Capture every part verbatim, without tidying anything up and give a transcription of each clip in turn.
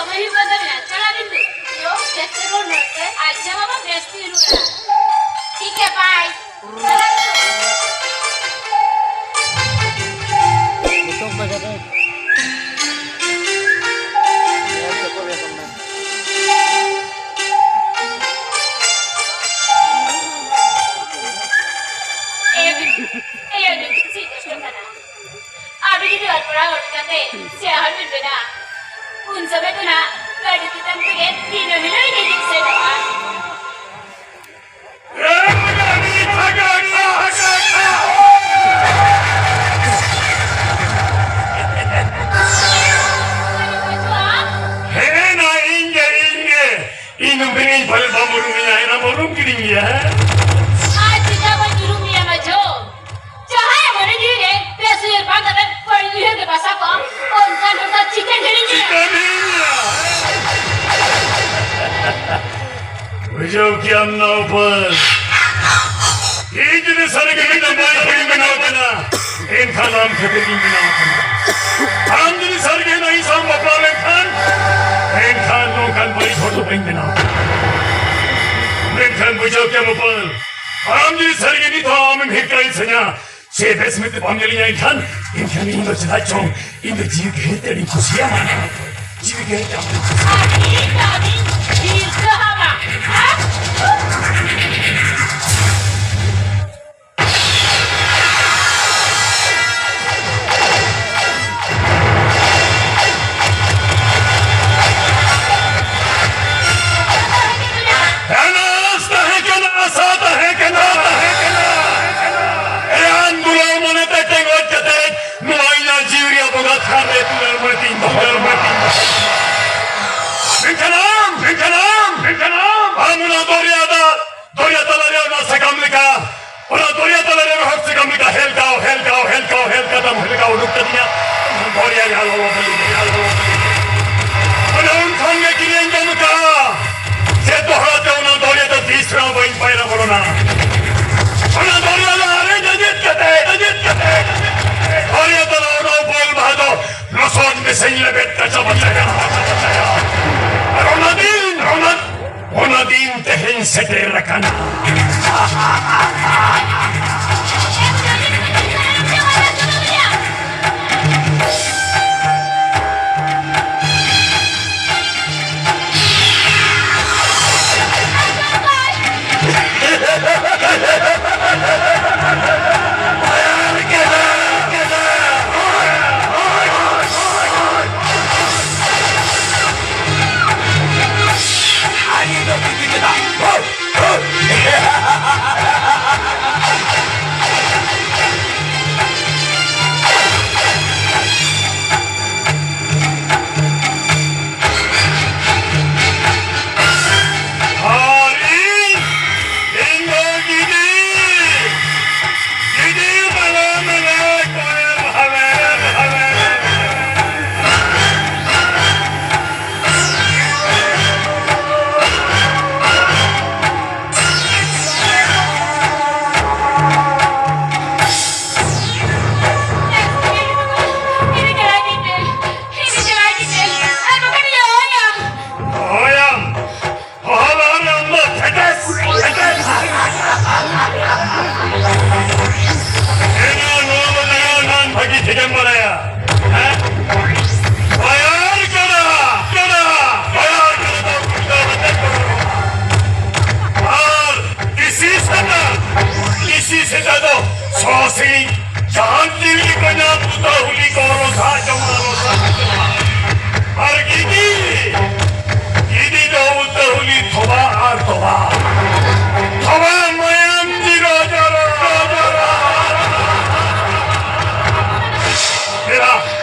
ᱫᱚᱢᱮ ᱦᱩᱭᱩᱜ ᱠᱟᱱ ᱛᱟᱵᱮᱱᱟ, ᱪᱟᱞᱟᱜ ᱵᱤᱱ ᱛᱚ᱾ ᱭᱳ, ᱵᱮᱥ ᱛᱮ ᱨᱚᱲ ᱱᱚᱛᱮ᱾ ᱟᱪᱪᱷᱟ ᱵᱟᱵᱟ, ᱵᱮᱥ ᱛᱮ ᱨᱚᱲᱟ᱾ ᱴᱷᱤᱠ ᱜᱮᱭᱟ, ᱵᱟᱭ᱾ ᱪᱟᱞᱟᱜ ᱵᱤᱱ ᱛᱚ᱾ ᱱᱤᱛᱚᱜ ᱵᱟᱡᱟᱨ ᱨᱮ ᱧᱮᱞ ᱪᱟᱠᱚ ᱨᱮᱭᱟᱜ ᱠᱟᱱᱟ᱾ ᱮᱭ ᱵᱤᱱ, ᱮᱭ ᱵᱤᱱ, ᱪᱮᱫ ᱠᱚᱥᱴᱚ ᱠᱟᱱᱟ? ᱟᱵᱤᱱ ᱡᱩᱫᱤ ᱚᱞ ᱯᱟᱲᱦᱟᱣ ᱦᱚᱲ ᱠᱟᱛᱮ ᱥᱮᱬᱟ ᱦᱚᱲ ᱵᱤᱱ ᱵᱮᱱᱟᱜᱼᱟ, ᱩᱱ ᱥᱚᱢᱚᱭ ᱫᱚ ᱱᱟᱜ ᱜᱟᱹᱰᱤ ᱛᱮᱛᱟᱝ ᱛᱮᱜᱮ ᱫᱤᱱᱟᱹᱢ ᱦᱤᱞᱳᱜ ᱤᱧ ᱦᱤᱡᱩᱜ ᱥᱮᱱᱚᱜᱼᱟ᱾ ᱦᱮᱸ, ᱱᱟ ᱤᱧ ᱜᱮ, ᱤᱧ ᱜᱮ᱾ ᱤᱧ ᱫᱚ ᱵᱤᱱᱤᱧ ᱯᱟᱞᱮ ᱵᱟᱢ ᱩᱨᱩᱢᱤᱧᱟ, ᱮᱱᱟᱢ ᱩᱨᱩᱢ ᱠᱤᱫᱤᱧ ᱜᱮᱭᱟ, ᱦᱮᱸ? ᱟᱨ ᱪᱮᱫᱟᱜ ᱵᱟᱹᱧ ᱩᱨᱩᱢ ᱢᱮᱭᱟ, ᱢᱟᱡᱷᱳ? ᱡᱟᱦᱟᱸᱭᱟᱜ ᱢᱚᱱᱮ ᱡᱤᱣᱤ ᱨᱮ ᱵᱮᱥ ᱩᱭᱦᱟᱹᱨ ᱵᱟᱝ ᱠᱟᱛᱮ ᱵᱟᱹᱲᱤᱡ ᱩᱭᱦᱟᱹᱨ ᱜᱮ ᱵᱟᱥᱟ ᱠᱚᱜᱼᱟ, ᱚᱱᱠᱟᱱ ᱦᱚᱲ ᱫᱚ ᱪᱤᱠᱟᱹᱧ ᱦᱤᱲᱤᱧ ᱢᱮᱭᱟ? ᱪᱤᱠᱟᱹᱧ ᱦᱤᱲᱤᱧ ᱢᱮᱭᱟ? ᱵᱩᱡᱷᱟᱹᱣ ᱠᱮᱭᱟᱢ ᱱᱚᱣᱯᱟᱞ᱾ ᱤᱧ ᱡᱩᱫᱤ ᱥᱟᱹᱨᱤ ᱜᱮ ᱢᱤᱫᱴᱟᱝ ᱵᱟᱹᱲᱤᱡ ᱦᱚᱲᱤᱧ ᱵᱮᱱᱟᱣ ᱠᱟᱱᱟ, ᱮᱱᱠᱷᱟᱱ ᱟᱢ ᱠᱷᱟᱹᱛᱤᱨ ᱜᱤᱧ ᱵᱮᱱᱟᱣ ᱠᱟᱱᱟ᱾ ᱟᱢ ᱡᱩᱫᱤ ᱥᱟᱹᱨᱤ ᱜᱮ ᱱᱚᱣᱟ ᱤᱧ ᱥᱟᱶ ᱵᱟᱯᱞᱟ ᱞᱮᱱᱠᱷᱟᱱ, ᱮᱱᱠᱷᱟᱱ ᱱᱚᱝᱠᱟᱱ ᱵᱟᱹᱲᱤᱡ ᱦᱚᱲ ᱫᱚ ᱵᱟᱹᱧ ᱵᱮᱱᱟᱣ ᱠᱟᱱᱟ᱾ ᱢᱮᱱᱠᱷᱟᱱ ᱵᱩᱡᱷᱟᱹᱣ ᱠᱮᱭᱟᱢ ᱩᱯᱟᱹᱞ, ᱟᱢ ᱡᱩᱫᱤ ᱥᱟᱹᱨᱤ ᱜᱮ ᱱᱤᱛ ᱦᱚᱸ ᱟᱢᱮᱢ ᱦᱤᱨᱠᱟᱹᱧ ᱥᱟᱹᱧᱟ, ᱥᱮ ᱵᱮᱥ ᱢᱮᱱᱛᱮ ᱵᱟᱢ ᱧᱮᱞᱤᱧᱟ, ᱮᱱᱠᱷᱟᱱ, ᱮᱱᱠᱷᱟᱱ ᱤᱧ ᱫᱚ ᱪᱮᱫᱟᱜ ᱪᱚᱝ, ᱤᱧ ᱫᱚ ᱡᱤᱣᱤ ᱜᱷᱟᱹᱲᱤ ᱛᱮ ᱟᱹᱰᱤᱧ ᱠᱩᱥᱤᱭᱟᱢᱟ᱾ ᱡᱤᱣᱤ ᱜᱷᱟᱹᱲᱤ ᱛᱮ ᱟᱢ ᱫᱚᱧ ᱠᱩᱥᱤᱭᱟᱢᱟ᱾ ᱟᱨ ᱤᱧ ᱫᱚ ᱟᱹᱰᱤᱧ ᱦᱤᱨᱠᱟᱹ ᱟᱢᱟ᱾ ᱟᱱᱟᱥ ᱛᱟᱦᱮᱸ ᱠᱟᱱᱟ, ᱟᱥᱟ ᱛᱟᱦᱮᱸ ᱠᱟᱱᱟ, ᱛᱟᱦᱮᱸ ᱠᱟᱱᱟ᱾ ᱮᱭᱟᱱ ᱫᱩᱞᱟᱹᱲ ᱢᱚᱱᱮᱛᱮ ᱴᱮᱸᱜᱚᱡ ᱠᱟᱛᱮ ᱱᱚᱣᱟ ᱤᱧᱟᱹᱜ ᱡᱤᱣᱤ ᱨᱮᱭᱟᱜ ᱵᱚᱸᱜᱟ ᱛᱷᱟᱱ ᱨᱮ ᱫᱩᱞᱟᱹᱲ ᱢᱟᱹᱛᱤᱧ ᱫᱚᱦᱚ, ᱫᱩᱞᱟᱹᱲ ᱢᱟᱹᱛᱤᱧ ᱫᱚᱦᱚ᱾ ᱢᱮᱱᱠᱷᱟᱱ ᱟᱢ, ᱢᱮᱱᱠᱷᱟᱱ ᱟᱢ, ᱢᱮᱱᱠᱷᱟᱱ ᱟᱢ, ᱟᱢ ᱚᱱᱟ ᱫᱚᱨᱭᱟ ᱫᱟᱜ, ᱫᱚᱨᱭᱟ ᱛᱟᱞᱟ ᱨᱮ ᱚᱱᱟ ᱥᱟᱠᱟᱢ ᱞᱮᱠᱟ, ᱚᱱᱟ ᱫᱚᱨᱭᱟ ᱛᱟᱞᱟ ᱨᱮ ᱨᱚᱦᱚᱲ ᱥᱟᱠᱟᱢ ᱞᱮᱠᱟ ᱦᱮᱞᱠᱟᱣ, ᱦᱮᱞᱠᱟᱣ, ᱦᱮᱞᱠᱟᱣ, ᱦᱮᱞᱠᱟᱣ ᱛᱟᱢ ᱦᱮᱞᱠᱟᱣ ᱩᱰᱩᱠ ᱠᱟᱫᱤᱧᱟ᱾ ᱫᱚᱨᱭᱟ ᱨᱮ ᱟᱞᱚ ᱵᱚᱞᱚ, ᱟᱞᱚ ᱵᱚᱞᱚ᱾ ᱚᱱᱮ ᱩᱱ ᱠᱷᱚᱱ ᱜᱮ ᱠᱤᱨᱤᱧ ᱡᱚᱢ ᱠᱟᱜᱼᱟ᱾ ᱡᱮ ᱫᱚᱦᱲᱟ ᱛᱮ ᱚᱱᱟ ᱫᱚᱨᱭᱟ ᱫᱚ ᱛᱤᱥ ᱨᱮᱦᱚᱸ ᱵᱟᱹᱧ ᱯᱟᱭᱨᱟ ᱵᱚᱞᱚᱱᱟ᱾ ᱚᱱᱟ ᱫᱚᱨᱭᱟ ᱫᱚ ᱟᱨᱮᱡ ᱟᱸᱡᱮᱫ ᱠᱟᱛᱮ, ᱟᱸᱡᱮᱫ ᱠᱟᱛᱮ, ᱫᱚᱨᱭᱟ ᱛᱟᱞᱟ ᱚᱱᱟ ᱩᱯᱟᱹᱞ ᱵᱟᱦᱟ ᱫᱚ ᱞᱚᱥᱚᱫ ᱢᱮᱥᱟᱧ ᱞᱮᱵᱮᱫ ᱠᱟᱪᱟ ᱢᱟᱪᱟᱭᱟ᱾ ᱥᱮᱴᱮᱨ ᱟᱠᱟᱱᱟ᱾ ᱟᱨ ᱤᱧ, ᱤᱧ ᱫᱚ ᱜᱤᱫᱤ, ᱜᱤᱫᱤ ᱢᱟᱞᱟ ᱢᱟᱞᱟ ᱠᱚᱭᱮᱞ ᱦᱟᱞᱮ ᱦᱟᱞᱮ᱾ ᱦᱳᱭᱟᱢ, ᱦᱚᱦᱚ ᱞᱟᱦᱟᱨᱮ ᱟᱢ ᱫᱚ ᱯᱷᱮᱴᱮᱥ, ᱯᱷᱮᱴᱮᱥ᱾ ᱮᱱᱟ ᱱᱚᱣᱟ ᱫᱚ ᱱᱟᱣᱟ ᱱᱟᱱ ᱵᱷᱟᱹᱜᱤ ᱴᱷᱤᱠᱮᱢ ᱵᱟᱲᱟᱭᱟ᱾ ᱦᱮᱸ? ᱵᱟᱭᱟᱨ ᱠᱟᱱᱟ, ᱠᱟᱱᱟ, ᱵᱟᱭᱟᱨ ᱠᱟᱱᱟ ᱫᱚ ᱜᱩᱱᱰᱟᱹ ᱟᱛᱮ ᱠᱚ ᱨᱚᱲᱟ᱾ ᱟᱨ ᱠᱤᱥᱤ ᱥᱮᱛᱟ, ᱠᱤᱥᱤ ᱥᱮᱛᱟ ᱫᱚ ᱥᱚ ᱥᱤᱧ ᱡᱟᱦᱟᱸ ᱛᱤᱨᱮ ᱠᱚ ᱧᱟᱢ, ᱩᱛᱟᱹ ᱦᱩᱞᱤ ᱠᱚ ᱨᱚᱥᱟ ᱡᱚᱢᱟ, ᱨᱚᱥᱟ ᱡᱚᱢᱟ᱾ ᱟᱨ ᱜᱤᱫᱤ, ᱜᱤᱫᱤ ᱫᱚ ᱩᱛᱟᱹ ᱦᱩᱞᱤ ᱛᱷᱚᱵᱟ ᱟᱨ ᱛᱚᱵᱟ᱾ ᱛᱷᱚᱵᱟ ᱢᱟᱭᱟᱢ ᱡᱤᱨᱚ ᱡᱚᱨᱚ, ᱡᱚᱨᱚ᱾ ᱫᱮᱞᱟ,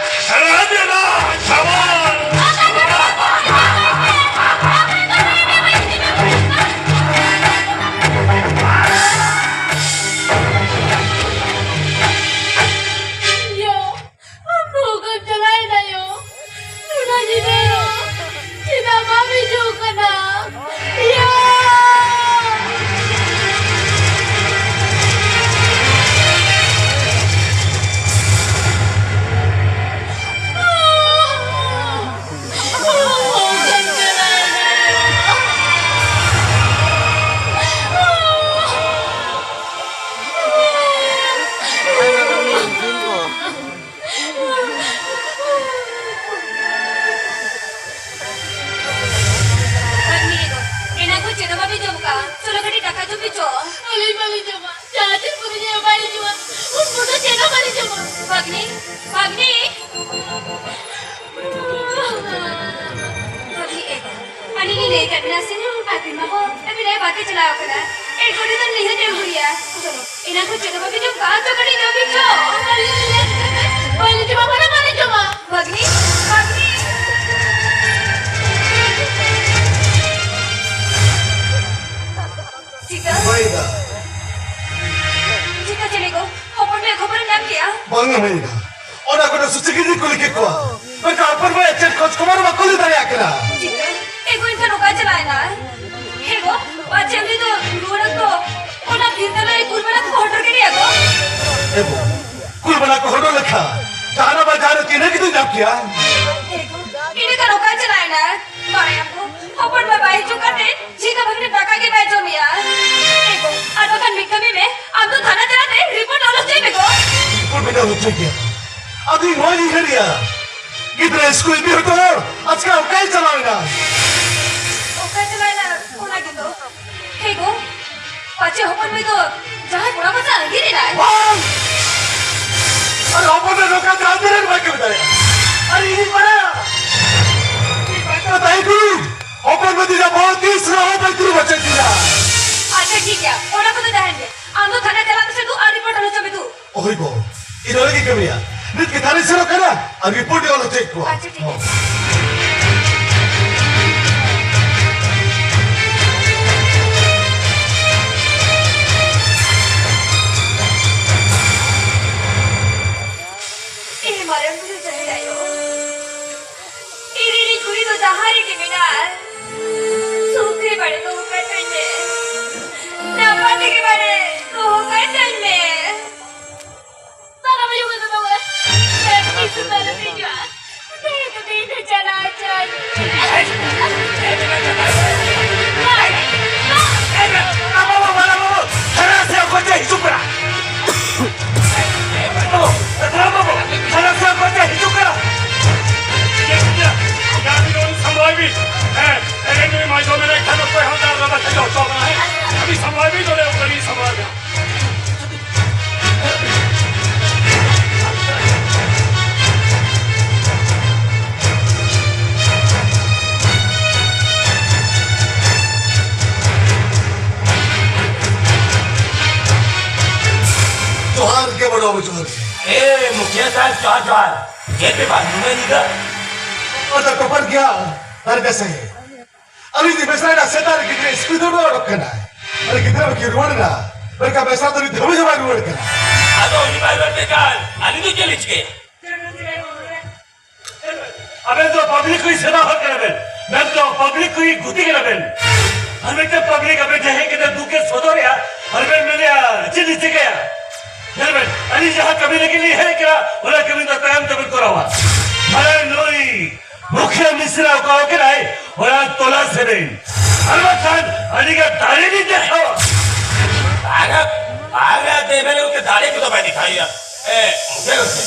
ᱫᱮᱞᱟ, ᱫᱮᱞᱟ, ᱪᱷᱟᱢᱟᱱ᱾ ᱭᱳ, ᱟᱢ ᱫᱚ ᱚᱠᱟᱢ ᱪᱟᱞᱟᱣᱮᱱᱟ ᱭᱳ? ᱱᱩᱱᱟᱹᱜ ᱧᱤᱫᱟᱹ ᱪᱮᱫᱟᱜ ᱵᱟᱢ ᱦᱤᱡᱩᱜ ᱠᱟᱱᱟ? ᱭᱳ! ᱵᱟᱹᱞᱤᱧ ᱡᱚᱢᱟ᱾ ᱵᱷᱟᱜᱽᱱᱤ, ᱵᱷᱟᱜᱽᱱᱤ᱾ ᱵᱷᱟᱜᱽᱱᱤ, ᱮ, ᱟᱹᱞᱤᱧ ᱞᱤᱧ ᱞᱟᱹᱭ ᱟᱠᱟᱫ ᱵᱤᱱᱟ ᱥᱮ, ᱟᱹᱵᱤᱱ ᱢᱟ ᱦᱚᱸ, ᱟᱹᱵᱤᱱ ᱟᱭᱳ ᱵᱟᱨᱦᱮ ᱪᱟᱞᱟᱣ ᱟᱠᱟᱱᱟ᱾ ᱮᱨᱯᱚᱨᱮ ᱫᱚ ᱱᱤᱦᱟᱹᱛ ᱮᱢ ᱦᱩᱭᱟ᱾ ᱪᱚᱞᱚ, ᱮᱱᱟᱝ ᱠᱷᱚᱱ ᱪᱮᱫ ᱦᱚᱸ ᱵᱟᱯᱮ ᱡᱚᱢ ᱠᱟᱜᱼᱟ, ᱪᱚ ᱠᱟᱹᱴᱤᱡ ᱡᱚᱢ ᱵᱤᱱ ᱪᱚ᱾ ᱵᱟᱹᱞᱤᱧ ᱡᱚᱢᱟ, ᱵᱟᱹᱞᱤᱧ ᱡᱚᱢᱟ᱾ ᱵᱷᱟᱜᱽᱱᱤ, ᱵᱷᱟᱜᱽᱱᱤ᱾ ᱪᱤᱠᱟᱹ? ᱵᱟᱭ ᱫᱟ᱾ ᱪᱤᱠᱟᱹ ᱪᱤᱞᱤ ᱜᱚ? ᱦᱚᱯᱚᱱ ᱢᱮ ᱠᱷᱚᱵᱚᱨᱮᱢ ᱧᱟᱢ ᱠᱮᱜᱼᱟ? ᱵᱟᱝᱟ ᱢᱟᱹᱭ ᱫᱟ᱾ ᱚᱱᱟ ᱠᱚᱫᱚ ᱥᱩᱪᱤ ᱜᱮᱧ ᱠᱩᱞᱤ ᱠᱮᱫ ᱠᱚᱣᱟ᱾ ᱢᱮᱱᱠᱷᱟᱱ ᱦᱚᱯᱚᱱ ᱢᱟᱹᱭ ᱪᱮᱫ ᱠᱷᱚᱡᱽ ᱠᱷᱚᱵᱚᱨ ᱵᱟᱠᱚ ᱞᱟᱹᱭ ᱫᱟᱲᱮᱭᱟᱜ ᱠᱟᱱᱟ᱾ ᱪᱤᱠᱟᱹ? ᱮ ᱜᱚ, ᱮᱱᱠᱷᱟᱱ ᱚᱠᱟ ᱪᱟᱞᱟᱣ ᱮᱱᱟ? ᱦᱮ ᱜᱚ, ᱯᱟᱪᱮ ᱩᱱᱤ ᱫᱚ ᱨᱩᱣᱟᱹᱲ ᱚᱠᱛᱚ ᱚᱱᱟ ᱵᱤᱨ ᱛᱟᱞᱟ ᱨᱮ ᱠᱩᱞ ᱵᱟᱱᱟ ᱠᱚ ᱦᱚᱴᱚᱨ ᱠᱮᱫᱮᱭᱟ ᱜᱚ? ᱮ ᱜᱚ, ᱠᱩᱞ ᱵᱟᱱᱟ ᱠᱚ ᱦᱚᱴᱚᱨ ᱞᱮᱠᱷᱟᱱ ᱡᱟᱦᱟᱱᱟᱜ ᱵᱟ ᱡᱟᱦᱟᱱᱟᱜ ᱪᱤᱱᱦᱟᱹ ᱜᱮᱛᱚ ᱧᱟᱢ ᱠᱮᱭᱟ᱾ ᱦᱮ ᱜᱚ, ᱤᱱᱟᱹ ᱠᱷᱟᱱ ᱚᱠᱟ ᱪᱟᱞᱟᱣ ᱮᱱᱟ? ᱵᱟᱲᱟᱭᱟᱢ ᱜᱚ, ᱦᱚᱯᱚᱱ ᱵᱟ ᱵᱟᱭ ᱦᱤᱡᱩᱜ ᱠᱟᱛᱮ ᱡᱷᱤᱠᱟ ᱵᱷᱟᱹᱜᱽᱱᱤ ᱫᱟᱠᱟ ᱜᱮ ᱵᱟᱭ ᱡᱚᱢᱮᱜᱼᱟ᱾ ᱮ ᱜᱚ, ᱟᱨ ᱵᱟᱠᱷᱟᱱ ᱢᱤᱫ ᱠᱟᱹᱢᱤ ᱢᱮ, ᱟᱢ ᱫᱚ ᱛᱷᱟᱱᱟ ᱪᱟᱞᱟᱜ ᱛᱮ ᱨᱤᱯᱳᱨᱴ ᱚᱞ ᱦᱚᱪᱚᱭ ᱢᱮ ᱜᱚ᱾ ᱨᱤᱯᱳᱨᱴ ᱵᱮᱱᱟᱣ ᱦᱚᱪᱚᱭ ᱜᱮᱭᱟ᱾ ᱟᱫᱚ ᱤᱧ ᱱᱚᱣᱟᱧ ᱩᱭᱦᱟᱹᱨᱮᱜᱼᱟ, ᱜᱤᱫᱽᱨᱟᱹ ᱥᱠᱩᱞ ᱤᱫᱤ ᱦᱚᱴᱚ ᱦᱚᱲ ᱟᱪᱠᱟ ᱚᱠᱟᱭ ᱪᱟᱞᱟᱣ ᱮᱱᱟ? ᱚᱠᱟᱭ ᱪᱟᱞᱟᱣ ᱮᱱᱟ? ᱚᱱᱟ ᱜᱮᱛᱚ᱾ ᱦᱮ ᱜᱚ, ᱯᱟᱪᱮ ᱦᱚᱯᱚᱱ ᱢᱟᱹᱭ ᱫᱚ ᱡᱟᱦᱟᱸᱭ ᱠᱚᱲᱟ ᱠᱚ ᱥᱟᱶ ᱟᱸᱜᱤᱨ ᱮᱱᱟᱭ? ᱵᱟᱝ! ᱟᱨ ᱦᱚᱯᱚᱱ ᱢᱟᱹᱭ ᱱᱚᱝᱠᱟ ᱡᱟᱦᱟᱸ ᱛᱤᱱᱟᱹᱜ ᱵᱟᱭ ᱠᱟᱹᱢᱤ ᱫᱟᱲᱮᱭᱟᱜᱼᱟ᱾ ᱟᱨ ᱤᱧᱤᱧ ᱵᱟᱲᱟᱭᱟ, ᱤᱧ ᱵᱟᱧᱪᱟᱣ ᱛᱟᱦᱮᱸ ᱠᱚᱜ ᱦᱚᱯᱚᱱ ᱢᱟᱹᱭ ᱫᱚ ᱵᱟᱹᱦᱩ ᱛᱤᱥ ᱨᱮᱦᱚᱸ ᱵᱟᱭ ᱛᱩᱞᱩᱡ ᱦᱚᱪᱚᱭ ᱛᱤᱧᱟ᱾ ᱟᱪᱪᱷᱟ, ᱴᱷᱤᱠ ᱜᱮᱭᱟ, ᱚᱱᱟ ᱠᱚᱫᱚ ᱛᱟᱦᱮᱱ ᱜᱮ᱾ ᱟᱢ ᱫᱚ ᱛᱷᱟᱱᱟ ᱪᱟᱞᱟᱜ ᱢᱮᱥᱮ ᱫᱩ, ᱟᱨ ᱨᱤᱯᱳᱨᱴ ᱚᱞ ᱦᱚᱪᱚ ᱢᱮ ᱫᱩ᱾ ᱦᱳᱭ ᱜᱚ, ᱤᱧ ᱱᱚᱰᱮ ᱜᱮ ᱠᱟᱹᱢᱤᱭᱟ᱾ ᱱᱤᱛ ᱜᱮ ᱛᱷᱟᱱᱟᱧ ᱥᱮᱱᱚᱜ ᱠᱟᱱᱟ ᱟᱨ ᱨᱤᱯᱳᱨᱴ ᱤᱧ ᱚᱞ ᱦᱚᱪᱚᱭᱮᱫ ᱠᱚᱣᱟ᱾ ᱟᱪᱪᱷᱟ, ᱴᱷᱤᱠ ᱜᱮᱭᱟ᱾ ᱮ ᱢᱟᱨᱟᱝ ᱵᱩᱨᱩ ᱡᱟᱦᱮᱨ ᱟᱭᱳ, ᱤᱧ ᱨᱤᱱᱤᱡ ᱠᱩᱲᱤ ᱫᱚ ᱡᱟᱦᱟᱸ ᱨᱮᱜᱮ ᱢᱮᱱᱟᱭ, ᱥᱩᱠ ᱨᱮ ᱵᱟᱲᱮ ᱫᱚᱦᱚ ᱠᱟᱭ ᱛᱟᱹᱧ ᱢᱮ, ᱱᱟᱯᱟᱭ ᱛᱮᱜᱮ ᱵᱟᱲᱮ ᱫᱚᱦᱚ ᱠᱟᱭ ᱛᱟᱹᱧ ᱢᱮ᱾ ᱵᱟᱵᱟ ᱟᱭᱳ ᱵᱟᱵᱟ ᱵᱟᱵᱟ᱾ ᱛᱤᱥ ᱦᱚᱸ ᱵᱟᱞᱮ ᱦᱤᱡᱩᱜᱼᱟ᱾ ᱫᱮ ᱫᱮ ᱫᱮ ᱪᱟᱞᱟᱣ ᱦᱚᱪᱚᱧ᱾ ᱵᱟᱵᱟ, ᱵᱟᱵᱟ, ᱵᱟᱵᱟ, ᱛᱷᱟᱱᱟ ᱥᱮ ᱚᱠᱚᱭ ᱪᱚᱭ ᱦᱤᱡᱩᱜ ᱠᱟᱱᱟ᱾ ᱵᱟᱵᱟ, ᱵᱟᱵᱟ, ᱛᱷᱟᱱᱟ ᱥᱮ ᱚᱠᱚᱭ ᱪᱚᱭ ᱦᱤᱡᱩᱜ ᱠᱟᱱᱟ᱾ ᱡᱟ ᱵᱤᱱ ᱩᱱᱤ ᱥᱟᱢᱵᱲᱟᱭ ᱵᱤᱱ᱾ ᱦᱮᱸ, ᱮᱱᱮᱡ ᱱᱩᱭ ᱢᱟᱭ ᱫᱚ ᱢᱮᱱᱮᱫ ᱠᱷᱟᱱ ᱚᱠᱚᱭ ᱦᱚᱸ ᱫᱟᱞ ᱨᱟᱵᱟ ᱴᱷᱮᱡ ᱦᱚᱪᱚ ᱠᱟᱱᱟ, ᱦᱮᱸ? ᱟᱹᱰᱤ ᱥᱟᱢᱵᱲᱟᱭ ᱵᱤᱱ ᱱᱚᱰᱮ ᱚᱠᱚᱭ ᱵᱤᱱ ᱥᱟᱢᱵᱲᱟᱭ ᱵᱤᱱ᱾ ᱵᱟᱹᱵᱩ ᱡᱚᱦᱟᱨ ᱜᱮ᱾ ᱮ, ᱢᱩᱠᱷᱤᱭᱟᱹ ᱥᱟᱦᱮᱵᱽ, ᱡᱚᱦᱟᱨ, ᱡᱚᱦᱟᱨ᱾ ᱪᱮᱫ ᱵᱮᱯᱟᱨ, ᱱᱩᱱᱟᱹᱜ ᱧᱤᱫᱟᱹ? ᱚᱱᱟ ᱫᱚ ᱠᱚᱯᱟᱨ ᱜᱮᱭᱟ, ᱟᱨ ᱵᱮᱥ ᱜᱮ᱾ ᱟᱹᱞᱤᱧ ᱫᱚ ᱵᱮᱥᱨᱟ ᱨᱮᱱᱟᱜ ᱥᱮᱛᱟ ᱨᱮ ᱜᱤᱫᱽᱨᱟᱹ ᱥᱠᱩᱞ ᱫᱚ ᱚᱰᱚᱠ ᱠᱟᱱᱟᱭ᱾ ᱟᱨ ᱜᱤᱫᱽᱨᱟᱹ ᱵᱟᱹᱠᱤ ᱨᱩᱣᱟᱹᱲ ᱮᱱᱟ᱾ ᱢᱮᱱᱠᱷᱟᱱ ᱵᱮᱥᱨᱟ ᱫᱚ ᱱᱤᱛ ᱫᱷᱟᱹᱵᱤᱡ ᱦᱚᱸ ᱵᱟᱭ ᱨᱩᱣᱟᱹᱲ ᱠᱟᱱᱟ᱾ ᱟᱫᱚ ᱩᱱᱤ ᱵᱟᱭ ᱨᱩᱣᱟᱹᱲ ᱠᱟᱱ ᱠᱷᱟᱱ ᱟᱹᱞᱤᱧ ᱫᱚ ᱪᱮᱫ ᱞᱤᱧ ᱪᱤᱠᱟᱹᱭᱟ? ᱟᱵᱮᱱ ᱫᱚ ᱯᱟᱵᱽᱞᱤᱠ ᱠᱚᱭᱤᱡ ᱥᱮᱵᱟ ᱦᱚᱲ ᱠᱟᱱᱟ ᱵᱮᱱ, ᱢᱮᱱ ᱫᱚ ᱯᱟᱵᱽᱞᱤᱠ ᱠᱚᱭᱤᱡ ᱜᱩᱛᱤ ᱠᱟᱱᱟ ᱵᱮᱱ᱾ ᱟᱨ ᱢᱤᱫᱴᱮᱱ ᱯᱟᱵᱽᱞᱤᱠ ᱟᱵᱮᱱ ᱴᱷᱮᱱ ᱦᱮᱡ ᱠᱟᱛᱮ ᱫᱩᱠ ᱮ ᱥᱚᱫᱚᱨᱮᱜᱼᱟ, ᱟᱨ ᱵᱮᱱ ᱢᱮᱱᱮᱜᱼᱟ, "ᱪᱮᱫ ᱞᱤᱧ ᱪᱤᱠᱟᱹᱭᱟ?" ᱧᱮᱞ ᱵᱮᱱ, ᱟᱹᱞᱤᱧ ᱡᱟᱦᱟᱸ ᱠᱟᱹᱢᱤ ᱞᱟᱹᱜᱤᱫ ᱞᱤᱧ ᱦᱮᱡ ᱠᱟᱱᱟ, ᱚᱱᱟ ᱠᱟᱹᱢᱤ ᱫᱚ ᱛᱟᱭᱚᱢ ᱛᱮᱵᱮᱱ ᱠᱚᱨᱟᱣᱟ᱾ ᱢᱟᱱᱮ ᱱᱩᱭ ᱢᱩᱠᱷᱤᱭᱟᱹ ᱢᱤᱥᱨᱟ ᱚᱠᱟ ᱠᱟᱱᱟᱭ, ᱚᱱᱟ ᱛᱚᱞᱟᱥ ᱮ ᱵᱮᱱ᱾ ᱟᱨ ᱵᱟᱝᱠᱷᱟᱱ ᱟᱹᱰᱤ ᱜᱟᱱ ᱫᱟᱲᱮ ᱞᱤᱧ ᱫᱮᱠᱷᱟᱣᱟ᱾ ᱵᱟᱝᱟ, ᱵᱟᱝᱟ, ᱫᱮᱵᱮᱱ ᱜᱚᱢᱠᱮ, ᱫᱟᱲᱮ ᱠᱚᱫᱚ ᱵᱟᱭ ᱫᱮᱠᱷᱟᱣ ᱦᱩᱭᱩᱜᱼᱟ᱾ ᱮ, ᱢᱩᱠᱷᱤᱭᱟᱹ ᱜᱚᱢᱠᱮ,